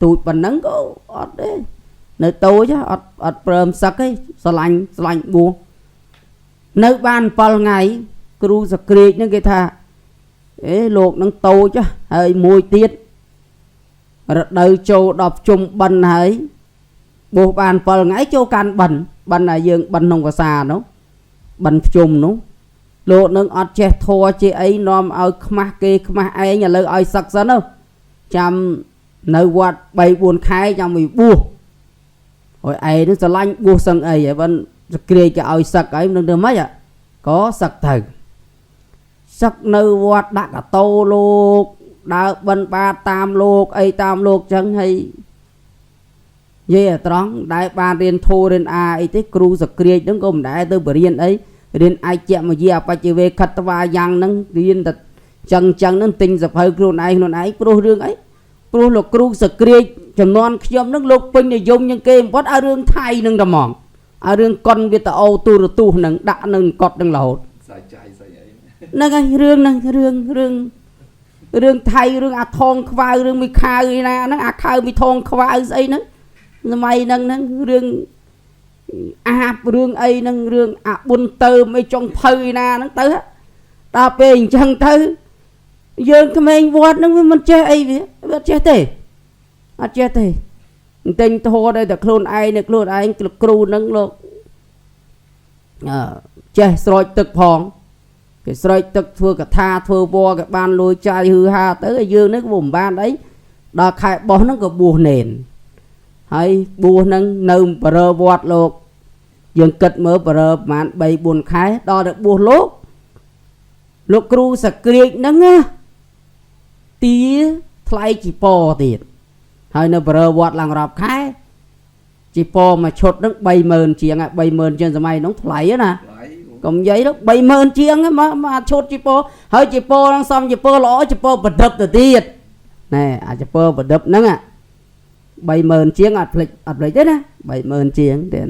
ទូចប៉ុណ្ណឹងក៏អត់ទេនៅតូចអត់ព្រមសឹកទេស្រឡាញ់បួសនៅបាន7ថ្ងៃគ្រូសក្រាចហ្នឹងគេថាអេលោកនឹងតូចហើយមួយទៀតរដូវចូលដល់ជុំបិណ្ឌហើយបួសបាន7ថ្ងៃចូលកាន់បិណ្ឌបិណ្ឌឲ្យយើងបិណ្ឌក្នុងភាសានោះបិណ្ឌភ្ជុំនោះលោកនឹងអត់ចេះធัวជាអីនាំឲ្យខ្មាស់គេខ្មាស់ឯងឥឡូវឲ្យសឹកសិនទៅចាំនៅវត្ត3 4ខែចាំវាបួសហើយឯងនឹងស្រឡាញ់បួសសឹងអីហើយបើសក្រាចគេឲ្យសឹកអីមិនដឹងធ្វើម៉េចក៏សឹកទៅសឹកនៅវត្តដាក់កតោលោកដើរបិណ្ឌបាតតាមលោកអីតាមលោកចឹងហើយនិយាយឲ្យត្រង់ដែលបានរៀនធូររៀនអាអីទេគ្រូសក្រាចហ្នឹងក៏មិនដែលទៅបរៀនអីរៀនឯកមយាអបច្ចវេខតវាយ៉ាងហ្នឹងរៀនតែចឹងចឹងហ្នឹងទិញសភៅខ្លួនឯងព្រោះរឿងអីព្រោះលោកគ្រូសក្រាចចំនួនខ្ញុំហ្នឹងលោកពេញនិយមជាងគេបំផុតឲ្យរឿងថៃហ្នឹងតែហ្មងឲ្យរឿងកុនវីដេអូទូរទស្សន៍ហ្នឹងដាក់នឹងកត់ហ្នឹងរហូតសាច់ចាយស្អីអីហ្នឹងហើយរឿងហ្នឹងរឿងថៃរឿងអាថងខ្វៅរឿងមីខៅឯណាហ្នឹងអាខៅមីថងខ្វៅស្អីហ្នឹងសម័យហ្នឹងហ្នឹងរឿងអាបរឿងអីហ្នឹងរឿងអាប៊ុនទៅអីចុងភៅឯណាហ្នឹងទៅដល់ពេលអញ្ចឹងទៅយើងក្មេងវត្តហ្នឹងវាមិនចេះអីវាអត់ចេះទេអត់ចេះទេទិញធေါ်ដែរតែខ្លួនឯងនៅខ្លួនឯងគ្រូហ្នឹងលោកចេះស្រោចទឹកផងគេស្រោចទឹកធ្វើកថាធ្វើវត្តគេបានលុយចាយហឺហាទៅហើយយើងនេះក៏មិនបានអីដល់ខែបោះហ្នឹងក៏បួសនេនហើយបួសហ្នឹងនៅបរើវត្តលោកយើងគិតមើលបរើប្រហែល3 4ខែដល់ទៅបួសលោកលោកគ្រូសក្រាចហ្នឹងណាទាថ្លៃជីពទៀតហើយនៅបរើវត្តឡើងរាប់ខែជីពមួយឈុតហ្នឹង30000ជាង30000ជាងសម័យហ្នឹងថ្លៃណាកុំនិយាយទៅ30000ជាងមកឈុតជីពហើយជីពហ្នឹងសំជីពល្អជីពប្រឌិបទៅទៀតណែអាជីពប្រឌិបហ្នឹង30000ជាងអត់ភ្លេចអត់ភ្លេចទេណា30000ជាងទៀត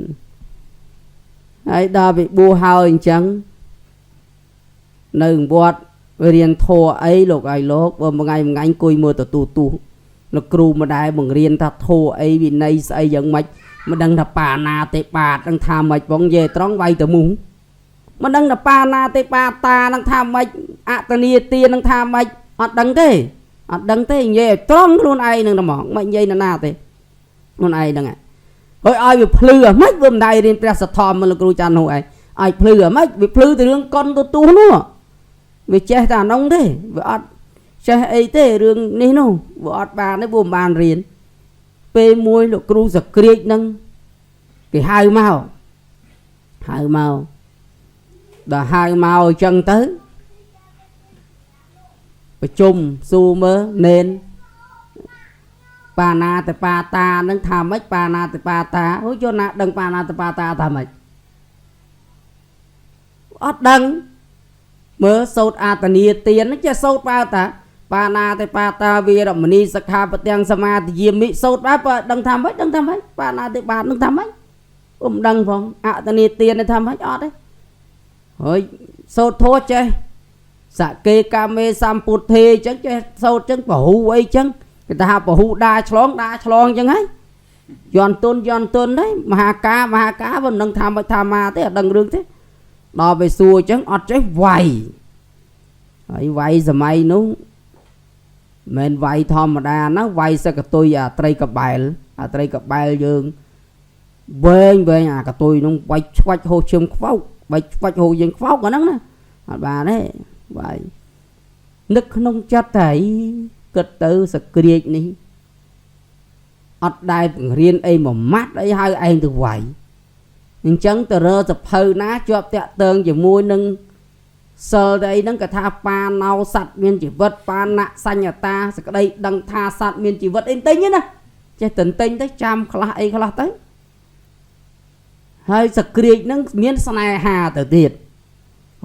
ហើយដល់ពីបួសហើយអញ្ចឹងនៅវត្តរៀនធម៌អីលោកឲ្យលោកបើមួយថ្ងៃមួយថ្ងៃអង្គុយមើលទៅទូទូលោកគ្រូមិនដែលបង្រៀនថាធម៌អីវិន័យស្អីយ៉ាងម៉េចមិនដឹងថាបាណាទេបាតនឹងថាម៉េចបងនិយាយត្រង់វាយទៅមុះមិនដឹងថាបាណាទេបាតានឹងថាម៉េចអតនីទានឹងថាម៉េចអត់ដឹងទេអត់ដឹងទេនិយាយឲ្យត្រង់ខ្លួនឯងនឹងតែហ្មងមិននិយាយនរណាទេខ្លួនឯងហ្នឹងហើយឲ្យវាភ្លឺអាម៉េចវាមិនដែលរៀនព្រះសទ្ធមលោកគ្រូច័ន្ទនោះឯងឲ្យភ្លឺអាម៉េចវាភ្លឺទៅរឿងកុនទូទូនោះវាចេះតែអានោះទេវាអត់ចេះអីទេរឿងនេះនោះវាអត់បានទេវាមិនបានរៀនពេលមួយលោកគ្រូសក្រាចហ្នឹងគេហៅមកហៅមកដល់ហៅមកអញ្ចឹងទៅប្រជុំសួរមើលនេនបាណាតបាតានឹងថាម៉េចបាណាតបាតាអូយណាដឹងបាណាតបាតាថាម៉េចអត់ដឹងមើលសូត្រអាតនីទានចេះសូត្របើតាបាណាតិបាតាវីរមណីសិក្ខាបទាំងសមាទយាមិសូត្របើដឹងថាម៉េចដឹងថាម៉េចបាណាតិបាតនឹងថាម៉េចមិនដឹងផងអតនីទានថាម៉េចអត់ទេហើយសូត្រធម៌ចេះសកេកាមេសម្ពុទ្ធេអញ្ចឹងចេះសូត្រអញ្ចឹងពហុអីអញ្ចឹងគេថាពហុដាឆ្លងដាឆ្លងអញ្ចឹងហើយយន់ទុនយន់ទុនដែរមហាកាមហាកាមិនដឹងថាម៉េចថាមកទេអត់ដឹងរឿងទេដល់ពេលសួរអញ្ចឹងអត់ចេះវាយ ហើយវាយសម័យនោះមិនវាយធម្មតាណាវាយសកតុយអាត្រីកបែលអាត្រីកបែលយើងវែងវែងអាកតុយនោះវាយឆ្វាច់ហូរឈាមខ្វោកវាយឆ្វាច់ហូរយើងខ្វោកអាហ្នឹងណាអត់បានទេវាយនឹកក្នុងចិត្តតែគិតទៅសក្រាចនេះអត់ដែលបង្រៀនអីមួយម៉ាត់អីហៅឯងទៅវាយអញ្ចឹងទៅរើសភៅណាជាប់តាក់ទងជាមួយនឹងសិលទៅអីហ្នឹងក៏ថាបាណោសត្វមានជីវិតបាណៈសញ្ញតាសក្តីដឹងថាសត្វមានជីវិតអីទិញណាចេះទន្ទិញទៅចាំខ្លះអីខ្លះទៅហើយសក្រាចហ្នឹងមានស្នេហាទៅទៀត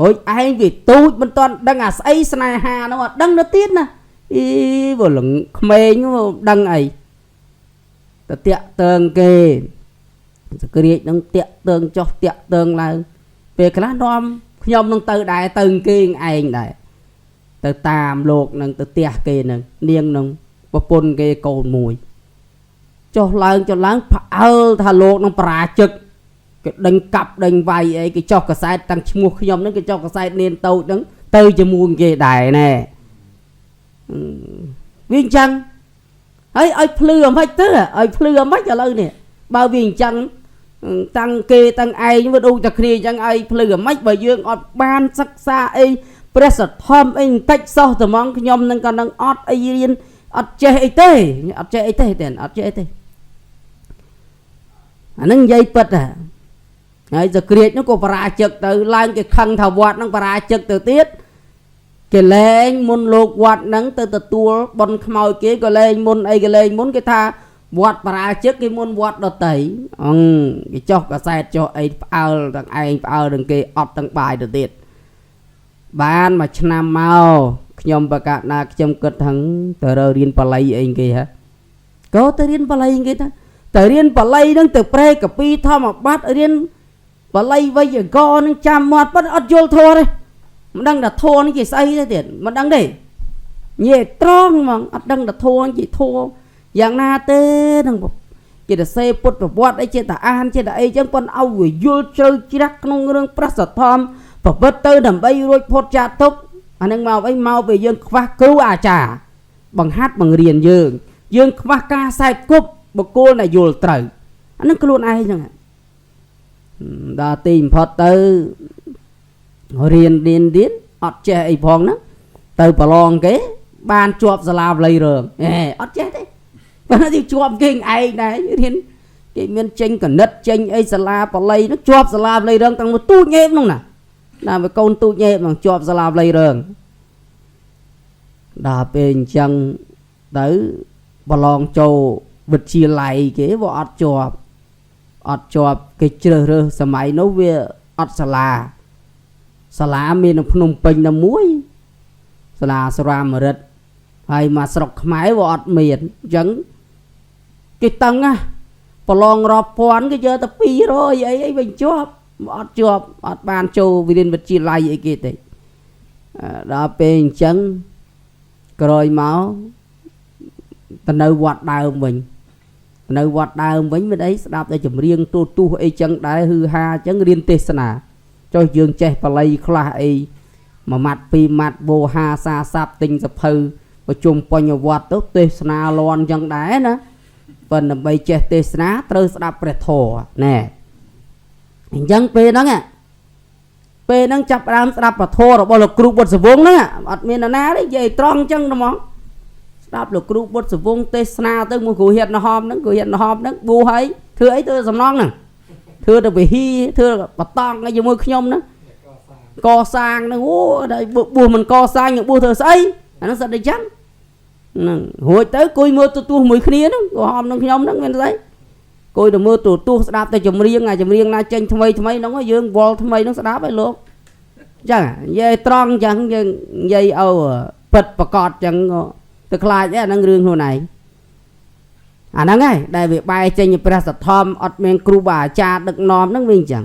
រួចឯងវាទូចមិនទាន់ដឹងអាស្អីស្នេហាហ្នឹងអត់ដឹងទៅទៀតណាអីបើលងក្មេងដឹងអីទៅតាក់តើងគេសក្រាចហ្នឹងតាក់តើងចុះតាក់តើងឡើងពេលខ្លះនាំខ្ញុំនឹងទៅដែរទៅគេឯងដែរទៅតាមលោកនឹងទៅផ្ទះគេនឹងនាងនឹងប្រពន្ធគេកូនមួយចុះឡើងចុះឡើងផ្អើលថាលោកនឹងបរាជិកគេដេញកាប់ដេញវាយអីគេចុះកសែតតាំងឈ្មោះខ្ញុំនឹងគេចុះកសែតនានតូចនឹងទៅជាមួយគេដែរណែវាអញ្ចឹងហើយឲ្យភ្លឺអំហិចទៅឲ្យភ្លឺអំហិចឥឡូវនេះបើវាអញ្ចឹងតាំងគេតាំងឯងវាដូចតែគ្នាអញ្ចឹងឲ្យភ្លឺអាម៉េចបើយើងអត់បានសិក្សាអីព្រះសទ្ធំអីបន្តិចសោះត្មងខ្ញុំនឹងក៏នឹងអត់អីរៀនអត់ចេះអីទេអត់ចេះអីទេទេអត់ចេះអីទេអានឹងនិយាយពិតហ่ะហើយសក្រាចនោះក៏បរាជិកទៅឡើងគេខឹងថាវត្តនឹងបរាជិកទៅទៀតគេលែងមុនលោកវត្តនឹងទៅទទួលបុណ្យខ្មោចគេក៏លែងមុនអីគេលែងមុនគេថាវត្តបរាជិកគេមុនវត្តដតីអងគេចុះកសែតចុះអីផ្អើលទាំងឯងផ្អើលទាំងគេអត់ទាំងបាយទៅទៀតបានមួយឆ្នាំមកខ្ញុំប្រកាសណាខ្ញុំគិតថាទៅរើរៀនបាលីអីគេហ៎ក៏ទៅរៀនបាលីគេទៅរៀនបាលីនឹងទៅប្រែកពីធម្មបត្តិរៀនបាលីវេយ្យាករណ៍នឹងចាំមាត់ប៉ុន្តែអត់យល់ធម៌ទេមិនដឹងថាធម៌នេះជាស្អីទេទៀតមិនដឹងទេនិយាយត្រង់ហ្មងអត់ដឹងថាធម៌ជាធម៌យ៉ាងណាទេនឹងគេទៅសេពុទ្ធប្រវត្តិអីចេះតែអានចេះតែអីចឹងប៉ុន្តែឲ្យវាយល់ជ្រៅជ្រះក្នុងរឿងព្រះសទ្ធំប្រព្រឹត្តទៅដើម្បីរួចផុតចាកទុក្ខអានឹងមកអីមកពេលយើងខ្វះគ្រូអាចារ្យបង្ហាត់បង្រៀនយើងយើងខ្វះការសែបគប់បុគ្គលដែលយល់ត្រូវអានឹងខ្លួនឯងហ្នឹងដល់ទីបំផុតទៅរៀនរៀនរៀនអត់ចេះអីផងហ្នឹងទៅប្រឡងគេបានជាប់សាលាបាលីរើងហេអត់ចេះទេប៉ុន្តែទីជាប់គេឯងដែររៀនគេមានចេញកណិតចេញអីសាលាបាលីហ្នឹងជាប់សាលាបាលីរើងតាំងមកទូចញ៉េបហ្នឹងណាណាវាកូនទូចញ៉េបហ្នឹងជាប់សាលាបាលីរើងដល់ពេលអញ្ចឹងទៅប្រឡងចូលវិទ្យាល័យគេវាអត់ជាប់អត់ជាប់គេជ្រើសរើសសម័យនោះវាអត់សាលាសាលាមាននៅភ្នំពេញតែមួយសាលាសរាមរិទ្ធហើយមកស្រុកខ្មែរវាអត់មានអញ្ចឹងគេតឹងណាប្រឡងរាប់ពាន់គេយកតែ200អីអីវិញជាប់អត់ជាប់អត់បានចូលវិរៀនវិទ្យាល័យអីគេទេដល់ពេលអញ្ចឹងក្រោយមកទៅនៅវត្តដើមវិញនៅវត្តដើមវិញមិនអីស្ដាប់តែចម្រៀងទូទុះអីចឹងដែរហឺហាអញ្ចឹងរៀនទេសនាចុះយើងចេះបាលីខ្លះអីមួយម៉ាត់ពីរម៉ាត់វោហាសាស័ព្ទទិញសភៅប្រជុំបញ្ញវត្តទៅទេសនាលន់ចឹងដែរណាប៉ុន្តែដើម្បីចេះទេសនាត្រូវស្ដាប់ព្រះធម៌ណែអញ្ចឹងពេលហ្នឹងចាប់ផ្ដើមស្ដាប់ព្រះធម៌របស់លោកគ្រូបុត្រសវង្សហ្នឹងអត់មាននរណាទេនិយាយត្រង់ចឹងហ្មងស្ដាប់លោកគ្រូបុត្រសវង្សទេសនាទៅមួយគ្រូហៀតណហមហ្នឹងគ្រូហៀតណហមហ្នឹងបួសហើយធ្វើអីធ្វើសំណងហ្នឹងធ្វើទៅវិហ៊ីធ្វើបតង់អីជាមួយខ្ញុំហ្នឹងកសាងហ្នឹងអូដល់បួសមិនកសាងនឹងបួសធ្វើស្អីអាហ្នឹងសិតតែចឹងហ្នឹងរួចទៅគួយមើលទូទស្សន៍មួយគ្នាហ្នឹងក៏ហមនឹងខ្ញុំហ្នឹងមានស្អីគួយទៅមើលទូទស្សន៍ស្ដាប់តែចម្រៀងអាចម្រៀងណាចេញថ្មីថ្មីហ្នឹងយើងវល់ថ្មីហ្នឹងស្ដាប់ហើយលោកចឹងនិយាយត្រង់ចឹងយើងនិយាយឲ្យពិតប្រកបចឹងទៅខ្លាចអាហ្នឹងរឿងខ្លួនឯងអាហ្នឹងហើយដែលវាបែរចេញពីព្រះសទ្ធំអត់មានគ្រូបាអាចារ្យដឹកនាំហ្នឹងវាអញ្ចឹង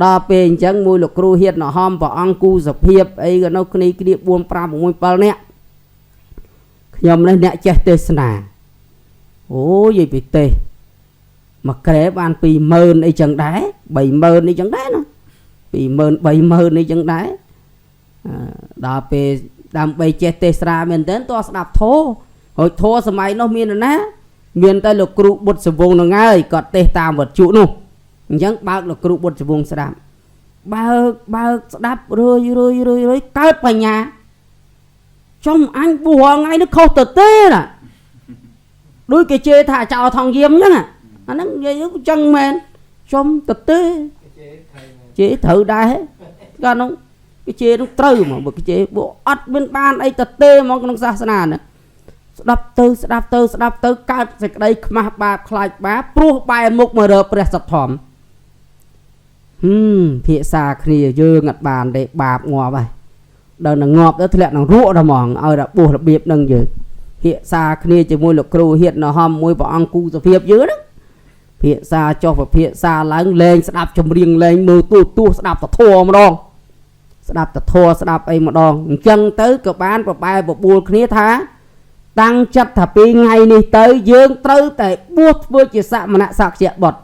ដល់ពេលអញ្ចឹងមួយលោកគ្រូហៀតណហមព្រះអង្គគូសភាពអីក៏នៅគ្នាគ្នា4 5 6 7នាក់ខ្ញុំនេះអ្នកចេះទេសនាអូយនិយាយពីទេសមួយក្រែបាន 20000 អីចឹងដែរ 30000 អីចឹងដែរណា 20000 30000 អីចឹងដែរ ដល់ពេលដើម្បីចេះទេសនាមែនទែនតើស្ដាប់ធម៌ហើយធម៌សម័យនោះមាននរណាមានតែលោកគ្រូបុត្រសវងនឹងហើយគាត់ទេសតាមវត្ថុនោះអញ្ចឹងបើកលោកគ្រូបុត្រសវងស្ដាប់បើកស្ដាប់រឿយរឿយរឿយរឿយកើតបញ្ញាចំអញបួសថ្ងៃនេះខុសទៅទេណាដូចគេជេរថាចោលថងយាមអញ្ចឹងអាហ្នឹងនិយាយអញ្ចឹងមែនចំទៅទេជេរត្រូវដែរកាលនោះគេជេរនោះត្រូវហ្មងបើគេជេរពួកអត់មានបានអីទៅទេហ្មងក្នុងសាសនាណាស្ដាប់ទៅស្ដាប់ទៅស្ដាប់ទៅកើតសេចក្តីខ្មាស់បាបខ្លាចបាបព្រោះបែរមុខមករកព្រះសទ្ធំភាសាគ្នាយើងអត់បានទេបាបងាប់ហើយដល់នឹងងាប់ទៅធ្លាក់នឹងរក់ដល់ហ្មងឲ្យដល់បួសរបៀបនឹងយើងភាសាគ្នាជាមួយលោកគ្រូហៀតនហំមួយព្រះអង្គគូសភាពយើងណាភាសាចុះភាសាឡើងលែងស្ដាប់ចម្រៀងលែងមើលទូទស្សន៍ស្ដាប់ពធម្ដងស្ដាប់ពធស្ដាប់អីម្ដងអញ្ចឹងទៅក៏បានប្របែបបួលគ្នាថាតាំងចិត្តថាពីថ្ងៃនេះទៅយើងត្រូវតែបួសធ្វើជាសមណសក្យបុត្រ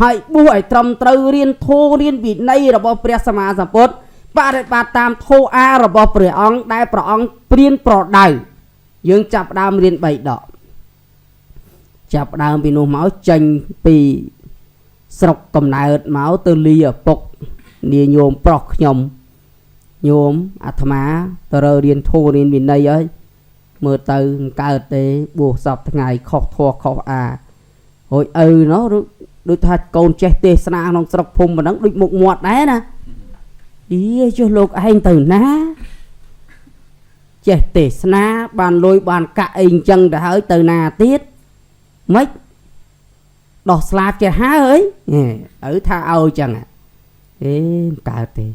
ហើយបួសឲ្យត្រឹមត្រូវរៀនធម៌រៀនវិន័យរបស់ព្រះសម្មាសម្ពុទ្ធបរិបត្តិតាមធម៌អារបស់ព្រះអង្គដែលព្រះអង្គព្រានប្រដៅយើងចាប់ដើមរៀន3ដកចាប់ដើមពីនោះមកចេញពីស្រុកកំណើតមកទៅលីឪពុកនាញោមប្រុសខ្ញុំញោមអាត្មាទៅរើរៀនធម៌រៀនវិន័យហើយមើលទៅមិនកើតទេបួសសពថ្ងៃខុសធម៌ខុសអារួចឪណោះដូចថាកូនចេះទេសនាក្នុងស្រុកភូមិប៉ុណ្ណឹងដូចមុខមាត់ដែរណាអីចុះលោកឯងទៅណាចេះទេសនាបានលុយបានកាក់អីអញ្ចឹងទៅហើយទៅណាទៀតម៉េចដោះស្លាបចេះហើយឪថាឲ្យចឹងអេមិនកើតទេ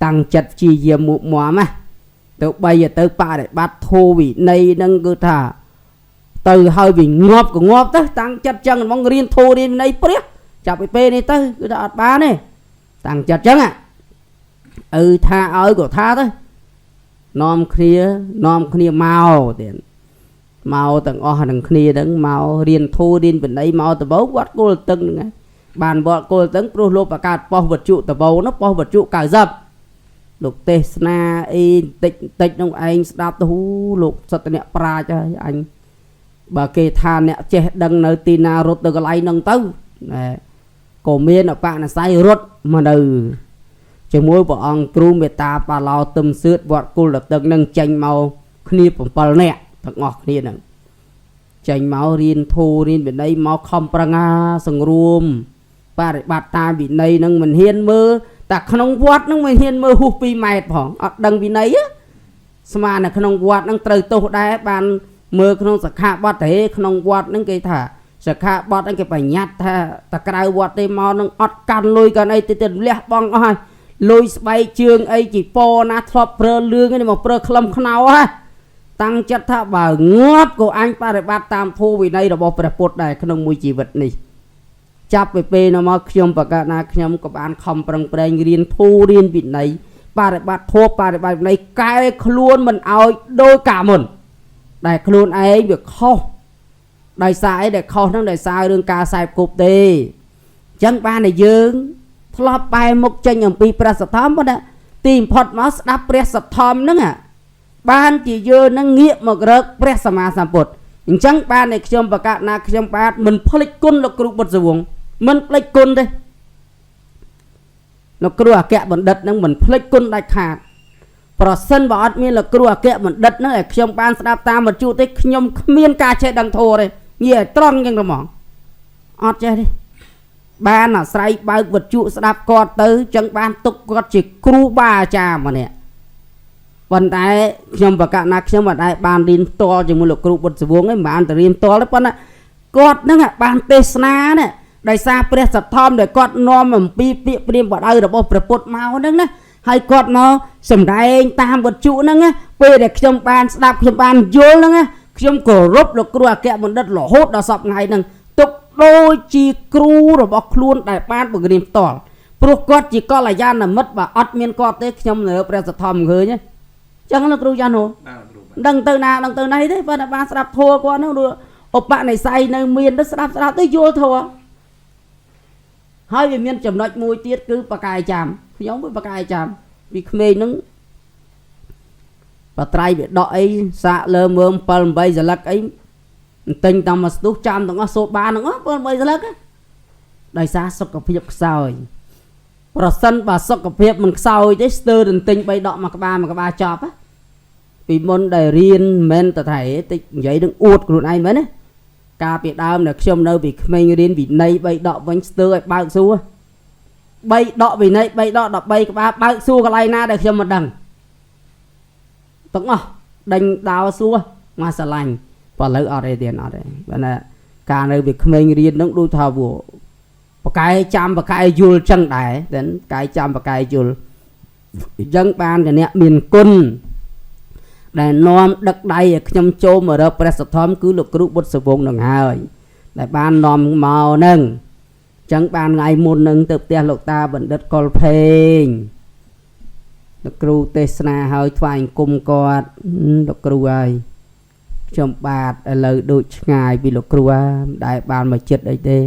តាំងចិត្តព្យាយាមមុខមាំណាទៅបីទៅបរិបត្តិធម៌វិន័យនឹងគឺថាទៅហើយវាងាប់ក៏ងាប់ទៅតាំងចិត្តចឹងហ្មងរៀនធម៌រៀនវិន័យព្រះចាប់ពីពេលនេះទៅគឺថាអត់បានទេតាំងចិត្តចឹងឪថាឲ្យក៏ថាទៅនាំគ្នាមកទៀតមកទាំងអស់នឹងគ្នាហ្នឹងមករៀនធម៌រៀនវិន័យមកដំបូងវត្តគោលទឹងហ្នឹងបានវត្តគោលទឹងព្រោះលោកបង្កើតប៉ុស្តិ៍វត្ថុដំបូងនោះប៉ុស្តិ៍វត្ថុ90លោកទេសនាអីតិចតិចនោះឯងស្ដាប់ទៅលោកសត្វអ្នកប្រាជ្ញហើយអញបើគេថាអ្នកចេះដឹងនៅទីណារត់ទៅកន្លែងហ្នឹងទៅណែក៏មានអបនិស្ស័យរត់មកនៅជាមួយព្រះអង្គគ្រូមេត្តាបាឡោទឹមសឿតវត្តគោលទឹងនឹងចេញមកគ្នា7នាក់ទាំងអស់គ្នានឹងចេញមករៀនធូររៀនវិន័យមកខំប្រឹងសង្រួមបរិបត្តិតាមវិន័យនឹងមិនហ៊ានមើលតែក្នុងវត្តនឹងមិនហ៊ានមើលហួស2ម៉ែត្រផងអត់ដឹងវិន័យស្មាននៅក្នុងវត្តនឹងត្រូវទោសដែរបានមើលក្នុងសិក្ខាបទទេក្នុងវត្តនឹងគេថាសិក្ខាបទនឹងគេបញ្ញត្តិថាតែក្រៅវត្តទេមកនឹងអត់កាន់លុយកាន់អីទៅលះបង់អស់ហើយលុយស្បែកជើងអីជីពណាធ្លាប់ប្រើលឿងនេះមកប្រើក្លឹមខ្នោហ៎តាំងចិត្តថាបើងាប់ក៏អញបរិបត្តិតាមធម៌វិន័យរបស់ព្រះពុទ្ធដែរក្នុងមួយជីវិតនេះចាប់ពីពេលនោះមកខ្ញុំប្រកាសណាខ្ញុំក៏បានខំប្រឹងប្រែងរៀនធម៌រៀនវិន័យបរិបត្តិធម៌បរិបត្តិវិន័យកែខ្លួនមិនឲ្យដោយកាលមុនដែលខ្លួនឯងវាខុសដោយសារអីដែលខុសហ្នឹងដោយសាររឿងការខ្សែគប់ទេអញ្ចឹងបានតែយើងធ្លាប់បែរមុខចេញអំពីព្រះសទ្ធំប៉ុន្តែទីបំផុតមកស្ដាប់ព្រះសទ្ធំហ្នឹងបានជាយើងនឹងងាកមករកព្រះសម្មាសម្ពុទ្ធអញ្ចឹងបានតែខ្ញុំប្រកាសណាខ្ញុំបាទមិនភ្លេចគុណលោកគ្រូបុត្រសវងមិនភ្លេចគុណទេលោកគ្រូអគ្គបណ្ឌិតនឹងមិនភ្លេចគុណដាច់ខាតប្រសិនបើអត់មានលោកគ្រូអគ្គបណ្ឌិតនឹងឲ្យខ្ញុំបានស្ដាប់តាមវិទ្យុទេខ្ញុំគ្មានការចេះដឹងធម៌ទេនិយាយត្រង់អញ្ចឹងហ្មងអត់ចេះទេបានអាស្រ័យបើកវិទ្យុស្ដាប់គាត់ទៅចឹងបានទុកគាត់ជាគ្រូបាអាចារ្យម្នាក់ប៉ុន្តែខ្ញុំប្រកាសណាខ្ញុំមិនដែលបានរៀនផ្ទាល់ជាមួយលោកគ្រូបុត្រសវងទេមិនបានទៅរៀនផ្ទាល់ទេប៉ុន្តែគាត់នឹងបានទេសនានេះដោយសារព្រះសទ្ធំដែលគាត់នាំអំពីពាក្យព្រាមបដៅរបស់ព្រះពុទ្ធមកហ្នឹងណាហើយគាត់មកសម្ដែងតាមវិទ្យុហ្នឹងណាពេលដែលខ្ញុំបានស្ដាប់ខ្ញុំបានយល់ហ្នឹងណាខ្ញុំគោរពលោកគ្រូអគ្គបណ្ឌិតរហូតដល់សប្តាហ៍ថ្ងៃហ្នឹងទុកដូចជាគ្រូរបស់ខ្លួនដែលបានបង្រៀនផ្ទាល់ព្រោះគាត់ជាកល្យាណមិត្តបើអត់មានគាត់ទេខ្ញុំនៅព្រះសទ្ធំមិនឃើញទេចឹងលោកគ្រូយ៉ានោះដឹងទៅណាដឹងទៅណីទេបើតែបានស្ដាប់ធម៌គាត់ហ្នឹងឧបនិស្ស័យនៅមានទៅស្ដាប់ទៅយល់ធម៌ហើយវាមានចំណុចមួយទៀតគឺបកាយចាំខ្ញុំវាបកាយចាំពីក្មេងហ្នឹង បត្រៃវាដកអីសាកលើមើម7 8សន្លឹកអីទិញតាមមួយស្ទុះចាំទាំងអស់សូត្របានទាំងអស់7 8សន្លឹកដោយសារសុខភាពខ្សោយប្រសិនបើសុខភាពមិនខ្សោយទេស្ទើរទន្ទិញ3ដកមួយក្បាលមួយក្បាលចប់ពីមុនដែលរៀនមិនមែនតែថាតិចនិយាយនឹងអួតខ្លួនឯងមែនណាកាលពីដើមដែលខ្ញុំនៅពីក្មេងរៀនវិន័យ3ដកវិញស្ទើរឲ្យបើកសួរ3ដកវិន័យ3ដក13ក្បាលបើកសួរកន្លែងណាដែលខ្ញុំមិនដឹងទាំងអស់ដេញដោសួរមកស្រឡាញ់បើឥឡូវអត់ទេទៀតអត់ទេបើណាកាលនៅពីក្មេងរៀននឹងដូចថាវាបកែចាំបកែយល់ចឹងដែរតែកែចាំបកែយល់អញ្ចឹងបានតែអ្នកមានគុណដែលនាំដឹកដៃឲ្យខ្ញុំចូលមករកព្រះសទ្ធំគឺលោកគ្រូបុត្រសវងនឹងហើយដែលបាននាំមកនឹងអញ្ចឹងបានថ្ងៃមុននឹងទៅផ្ទះលោកតាបណ្ឌិតកុលភេងលោកគ្រូទេសនាហើយថ្វាយអង្គមគាត់លោកគ្រូហើយខ្ញុំបាទឥឡូវដូចឆ្ងាយពីលោកគ្រូហើយមិនដែលបានមកចិត្តអីទេ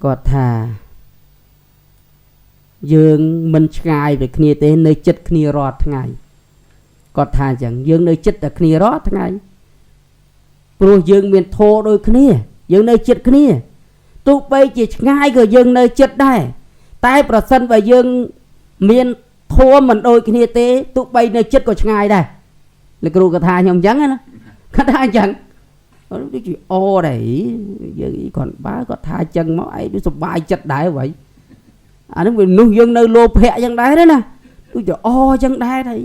គាត់ថាយើងមិនឆ្ងាយពីគ្នាទេនៅចិត្តគ្នារាល់ថ្ងៃគាត់ថាអញ្ចឹងយើងនៅចិត្តតែគ្នារាល់ថ្ងៃព្រោះយើងមានធម៌ដូចគ្នាយើងនៅចិត្តគ្នាទោះបីជាឆ្ងាយក៏យើងនៅចិត្តដែរតែប្រសិនបើយើងមានធម៌មិនដូចគ្នាទេទោះបីនៅចិត្តក៏ឆ្ងាយដែរលោកគ្រូគាត់ថាខ្ញុំអញ្ចឹងណាគាត់ថាអញ្ចឹងដូចជាអូដែរយើងគាត់បើគាត់ថាអញ្ចឹងមកឯងដូចសុបាយចិត្តដែរវ៉ៃអានឹងវានោះយើងនៅលោភៈអញ្ចឹងដែរណាដូចជាអូអញ្ចឹងដែរហើយ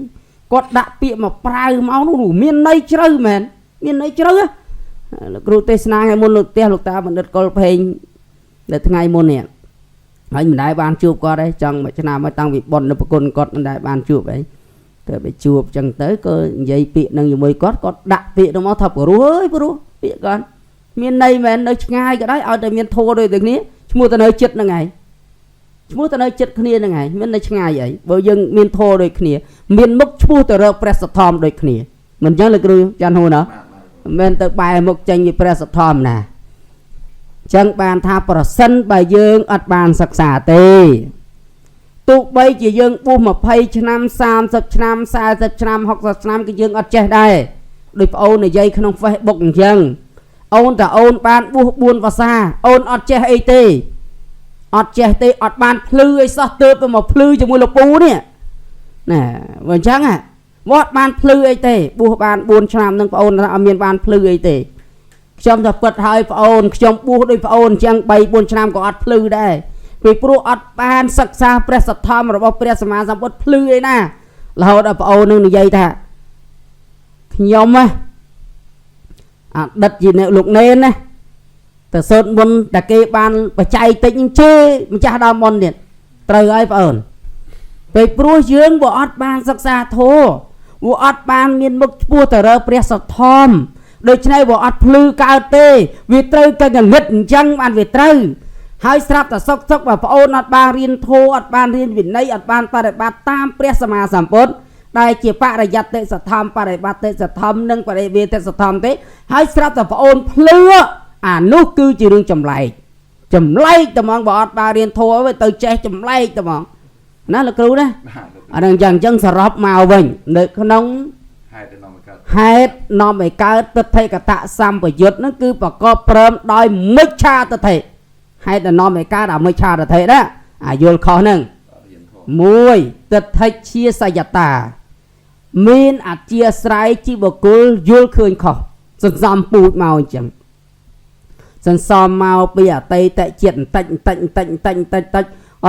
គាត់ដាក់ពាក្យមកប្រើមកនោះមានន័យជ្រៅមែនមានន័យជ្រៅលោកគ្រូទេសនាថ្ងៃមុនលោកផ្ទះលោកតាបណ្ឌិតកុលភេងនៅថ្ងៃមុននេះហើយមិនដែលបានជួបគាត់ទេចង់មួយឆ្នាំហើយតាំងពីបុណ្យនៅប្រគុណគាត់មិនដែលបានជួបអីទៅไปជួបចឹងទៅក៏និយាយពាក្យនឹងជាមួយគាត់គាត់ដាក់ពាក្យនោះមកថាព្រោះអើយព្រោះពាក្យគាត់មានន័យមែននៅឆ្ងាយក៏ដោយឲ្យតែមានធម៌ដូចតែគ្នាឈ្មោះទៅនៅចិត្តហ្នឹងឯងឈ្មោះទៅនៅចិត្តគ្នាហ្នឹងឯងមាននៅឆ្ងាយអីបើយើងមានធម៌ដូចគ្នាមានមុខឈ្មោះទៅរកព្រះសទ្ធំដូចគ្នាមិនចឹងលោកគ្រូចាន់ហ៊ូណាមិនមែនទៅបែរមុខចេញពីព្រះសទ្ធំណាចឹងបានថាប្រសិនបើយើងអត់បានសិក្សាទេទោះបីជាយើងបួស20ឆ្នាំ30ឆ្នាំ40ឆ្នាំ60ឆ្នាំគឺយើងអត់ចេះដែរដូចប្អូននិយាយក្នុង Facebook អញ្ចឹងអូនតាអូនបានបួស4វស្សាអូនអត់ចេះអីទេអត់ចេះទេអត់បានភ្លឺអីសោះទើបទៅមកភ្លឺជាមួយលោកពូនេះណាបើអញ្ចឹងវត្តបានភ្លឺអីទេបួសបាន4ឆ្នាំនឹងប្អូនអត់មានបានភ្លឺអីទេខ្ញុំថាពិតហើយប្អូនខ្ញុំបួសដូចប្អូនអញ្ចឹង3 4ឆ្នាំក៏អត់ភ្លឺដែរពីព្រោះអត់បានសិក្សាព្រះសទ្ធំរបស់ព្រះសម្មាសម្ពុទ្ធភ្លឺអីណារហូតដល់ប្អូននឹងនិយាយថាខ្ញុំណាអតីតជាអ្នកលោកនេនណាទៅសូត្រមុនតែគេបានបច្ច័យតិចជេរម្ចាស់ដើមមុនទៀតត្រូវហើយប្អូនពេលព្រោះយើងបើអត់បានសិក្សាធម៌វាអត់បានមានមុខឆ្ពោះទៅរកព្រះសទ្ធំដូច្នេះវាអត់ភ្លឺកើតទេវាត្រូវតែងងឹតអញ្ចឹងបានវាត្រូវហើយស្រាប់តែសុកសុកបើប្អូនអត់បានរៀនធម៌អត់បានរៀនវិន័យអត់បានបរិបត្តិតាមព្រះសម្មាសម្ពុទ្ធដែលជាបរិយត្តិសធម្មបរិបត្តិសធម្មនិងបរិវេទសធម្មទេហើយស្រាប់តែប្អូនភ្លឺអានោះគឺជារឿងចម្លែកចម្លែកតែហ្មងបើអត់បានរៀនធម៌វាទៅចេះចម្លែកតែហ្មងណាលោកគ្រូណាអានឹងយ៉ាងអញ្ចឹងសរុបមកវិញនៅក្នុងហេតុនាំឲ្យកើតទិដ្ឋិកតសម្បយុទ្ធហ្នឹងគឺប្រកបព្រមដោយមិច្ឆាទិដ្ឋិហេតុនាំឲ្យកើតអាមិច្ឆាទិដ្ឋិណាអាយល់ខុសហ្នឹងមួយទិដ្ឋិជាសយតាមានអធិស្រ័យជាបុគ្គលយល់ឃើញខុសសន្សំពូជមកអញ្ចឹងសន្សំមកពីអតីតជាតិបន្តិចបន្តិចបន្តិចបន្តិចបន្តិចបន្តិច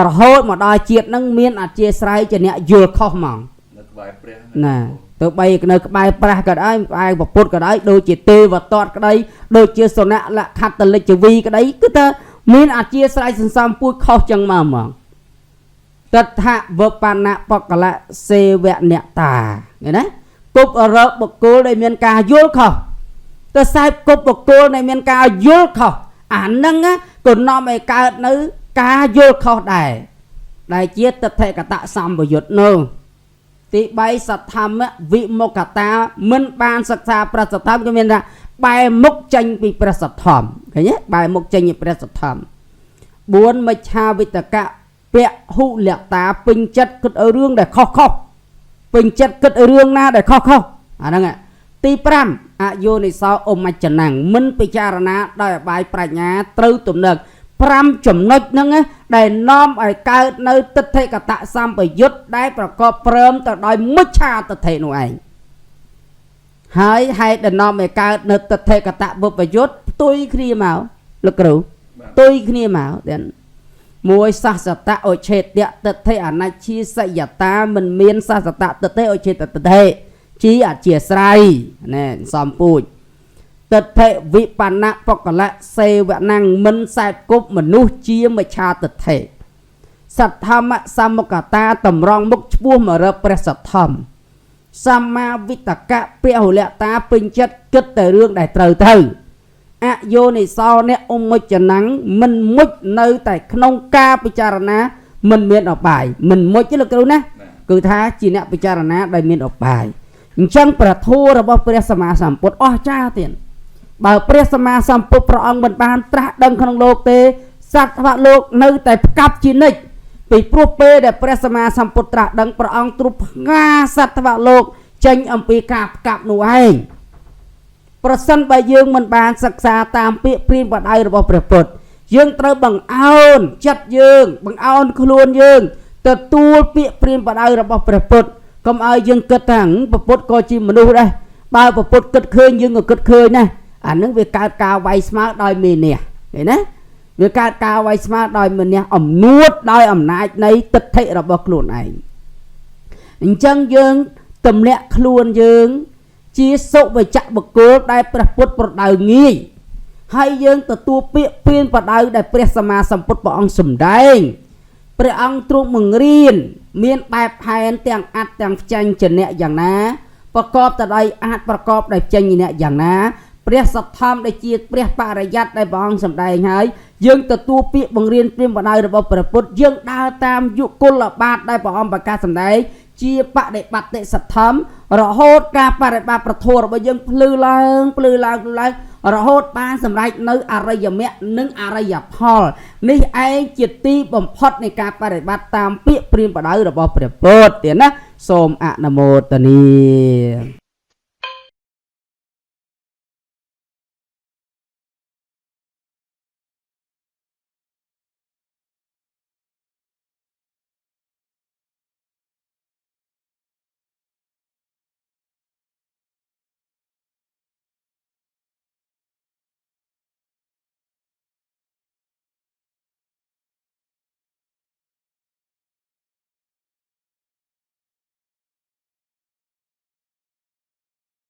រហូតមកដល់ជាតិហ្នឹងមានអធិស្រ័យជាអ្នកយល់ខុសហ្មង នៅក្បែរព្រះណាទៅបីនៅក្បែរព្រះក៏ដោយក្បែរពុទ្ធក៏ដោយដូចជាទេវទត្តក្តីដូចជាសុនលខត្តលិច្ចវីក្តីគឺថាមានអធិស្រ័យសន្សំពូជខុសចឹងមកហ្មងតថវបណៈបកលៈសេវនតាឃើញណាគប់រកបុគ្គលដែលមានការយល់ខុសទៅសែបគប់បុគ្គលដែលមានការយល់ខុសអាហ្នឹងក៏នាំឲ្យកើតនៅការយល់ខុសដែរដែលជាទិដ្ឋិកតសម្បយុទ្ធនោះទី3សទ្ធម្មវិមុខតាមិនបានសិក្សាព្រះសទ្ធម្មគឺមានថាបែរមុខចេញពីព្រះសទ្ធម្មឃើញទេបែរមុខចេញពីព្រះសទ្ធម្ម4មិច្ឆាវិតកៈពហុលតាពេញចិត្តគិតឲ្យរឿងដែលខុសខុស ពេញចិត្តគិតរឿងណាដែលខុសខុសអាហ្នឹងទី5អយោនិសោអមច្ចនាំងមិនពិចារណាដោយអបាយប្រាជ្ញាត្រូវទំនឹក5ចំណុចហ្នឹងដែលនាំឲ្យកើតនៅទិដ្ឋិកតសម្បយុទ្ធដែលប្រកបព្រមទៅដោយមិច្ឆាទិដ្ឋិនោះឯងហើយហេតុដែលនាំឲ្យកើតនៅទិដ្ឋិកតវិបយុទ្ធផ្ទុយគ្នាមកលោកគ្រូផ្ទុយគ្នាមកទាំងមួយសាសតៈអុឆេតៈទិដ្ឋិអនច្ឆាសយតាមិនមានសាសតៈទិដ្ឋិអុឆេតទិដ្ឋិជាអធិស្រ័យណែសំពូជទិដ្ឋិវិបណ្ណបុគ្គលៈសេវនាំងមិនសែបគប់មនុស្សជាមច្ឆាទិដ្ឋិសទ្ធម្មសមុគតាតម្រង់មុខឈ្មោះមករកព្រះសទ្ធម្មសម្មាវិតកៈពហុលតាពេញចិត្តគិតតែរឿងដែលត្រូវទៅអយោនិសោអ្នកអមុចនាំងមិនមុជនៅតែក្នុងការពិចារណាមិនមានអបាយមិនមុជទេលោកគ្រូណាគឺថាជាអ្នកពិចារណាដែលមានអបាយអញ្ចឹងព្រះធម៌របស់ព្រះសម្មាសម្ពុទ្ធអស្ចារ្យទៀតបើព្រះសម្មាសម្ពុទ្ធព្រះអង្គមិនបានត្រាស់ដឹងក្នុងលោកទេសត្វលោកនៅតែផ្កាប់ជានិច្ចពីព្រោះពេលដែលព្រះសម្មាសម្ពុទ្ធត្រាស់ដឹងព្រះអង្គទ្រង់ផ្ងាសត្វលោកចេញអំពីការផ្កាប់នោះឯងប្រសិនបើយើងមិនបានសិក្សាតាមពាក្យព្រានបដៅរបស់ព្រះពុទ្ធយើងត្រូវបង្អោនចិត្តយើងបង្អោនខ្លួនយើងទទួលពាក្យព្រានបដៅរបស់ព្រះពុទ្ធកុំឲ្យយើងគិតថាព្រះពុទ្ធក៏ជាមនុស្សដែរបើព្រះពុទ្ធគិតឃើញយើងក៏គិតឃើញដែរអានឹងវាកើតការវាយស្មើដោយមេនះឃើញណាវាកើតការវាយស្មើដោយមេនះអំនួតដោយអំណាចនៃទិដ្ឋិរបស់ខ្លួនឯងអញ្ចឹងយើងទម្លាក់ខ្លួនយើងជាសុវចបុគ្គលដែលព្រះពុទ្ធប្រដៅងាយហើយយើងទទួលពាក្យព្រានបដៅដែលព្រះសម្មាសម្ពុទ្ធព្រះអង្គសម្ដែងព្រះអង្គទ្រង់បង្រៀនមានបែបផែនទាំងអត្តទាំងផ្ចាញ់ជាអ្នកយ៉ាងណាប្រកបទៅដោយអាចប្រកបដោយផ្ចាញ់អ្នកយ៉ាងណាព្រះសទ្ធំដែលជាព្រះបរិយ័តដែលព្រះអង្គសម្ដែងហើយយើងទទួលពាក្យបង្រៀនព្រានបដៅរបស់ព្រះពុទ្ធយើងដើរតាមយុគលបាតដែលព្រះអង្គប្រកាសសម្ដែងជាបដិបត្តិសទ្ធំរហូតការបរិបត្តិប្រធមរបស់យើងភ្លឺឡើងភ្លឺឡើងភ្លឺឡើងរហូតបានសម្រេចនៅអរិយមគ្គនិងអរិយផលនេះឯងជាទីបំផុតនៃការបរិបត្តិតាមពាក្យព្រានបដៅរបស់ព្រះពុទ្ធទៀតណាសូមអនុមោទនា។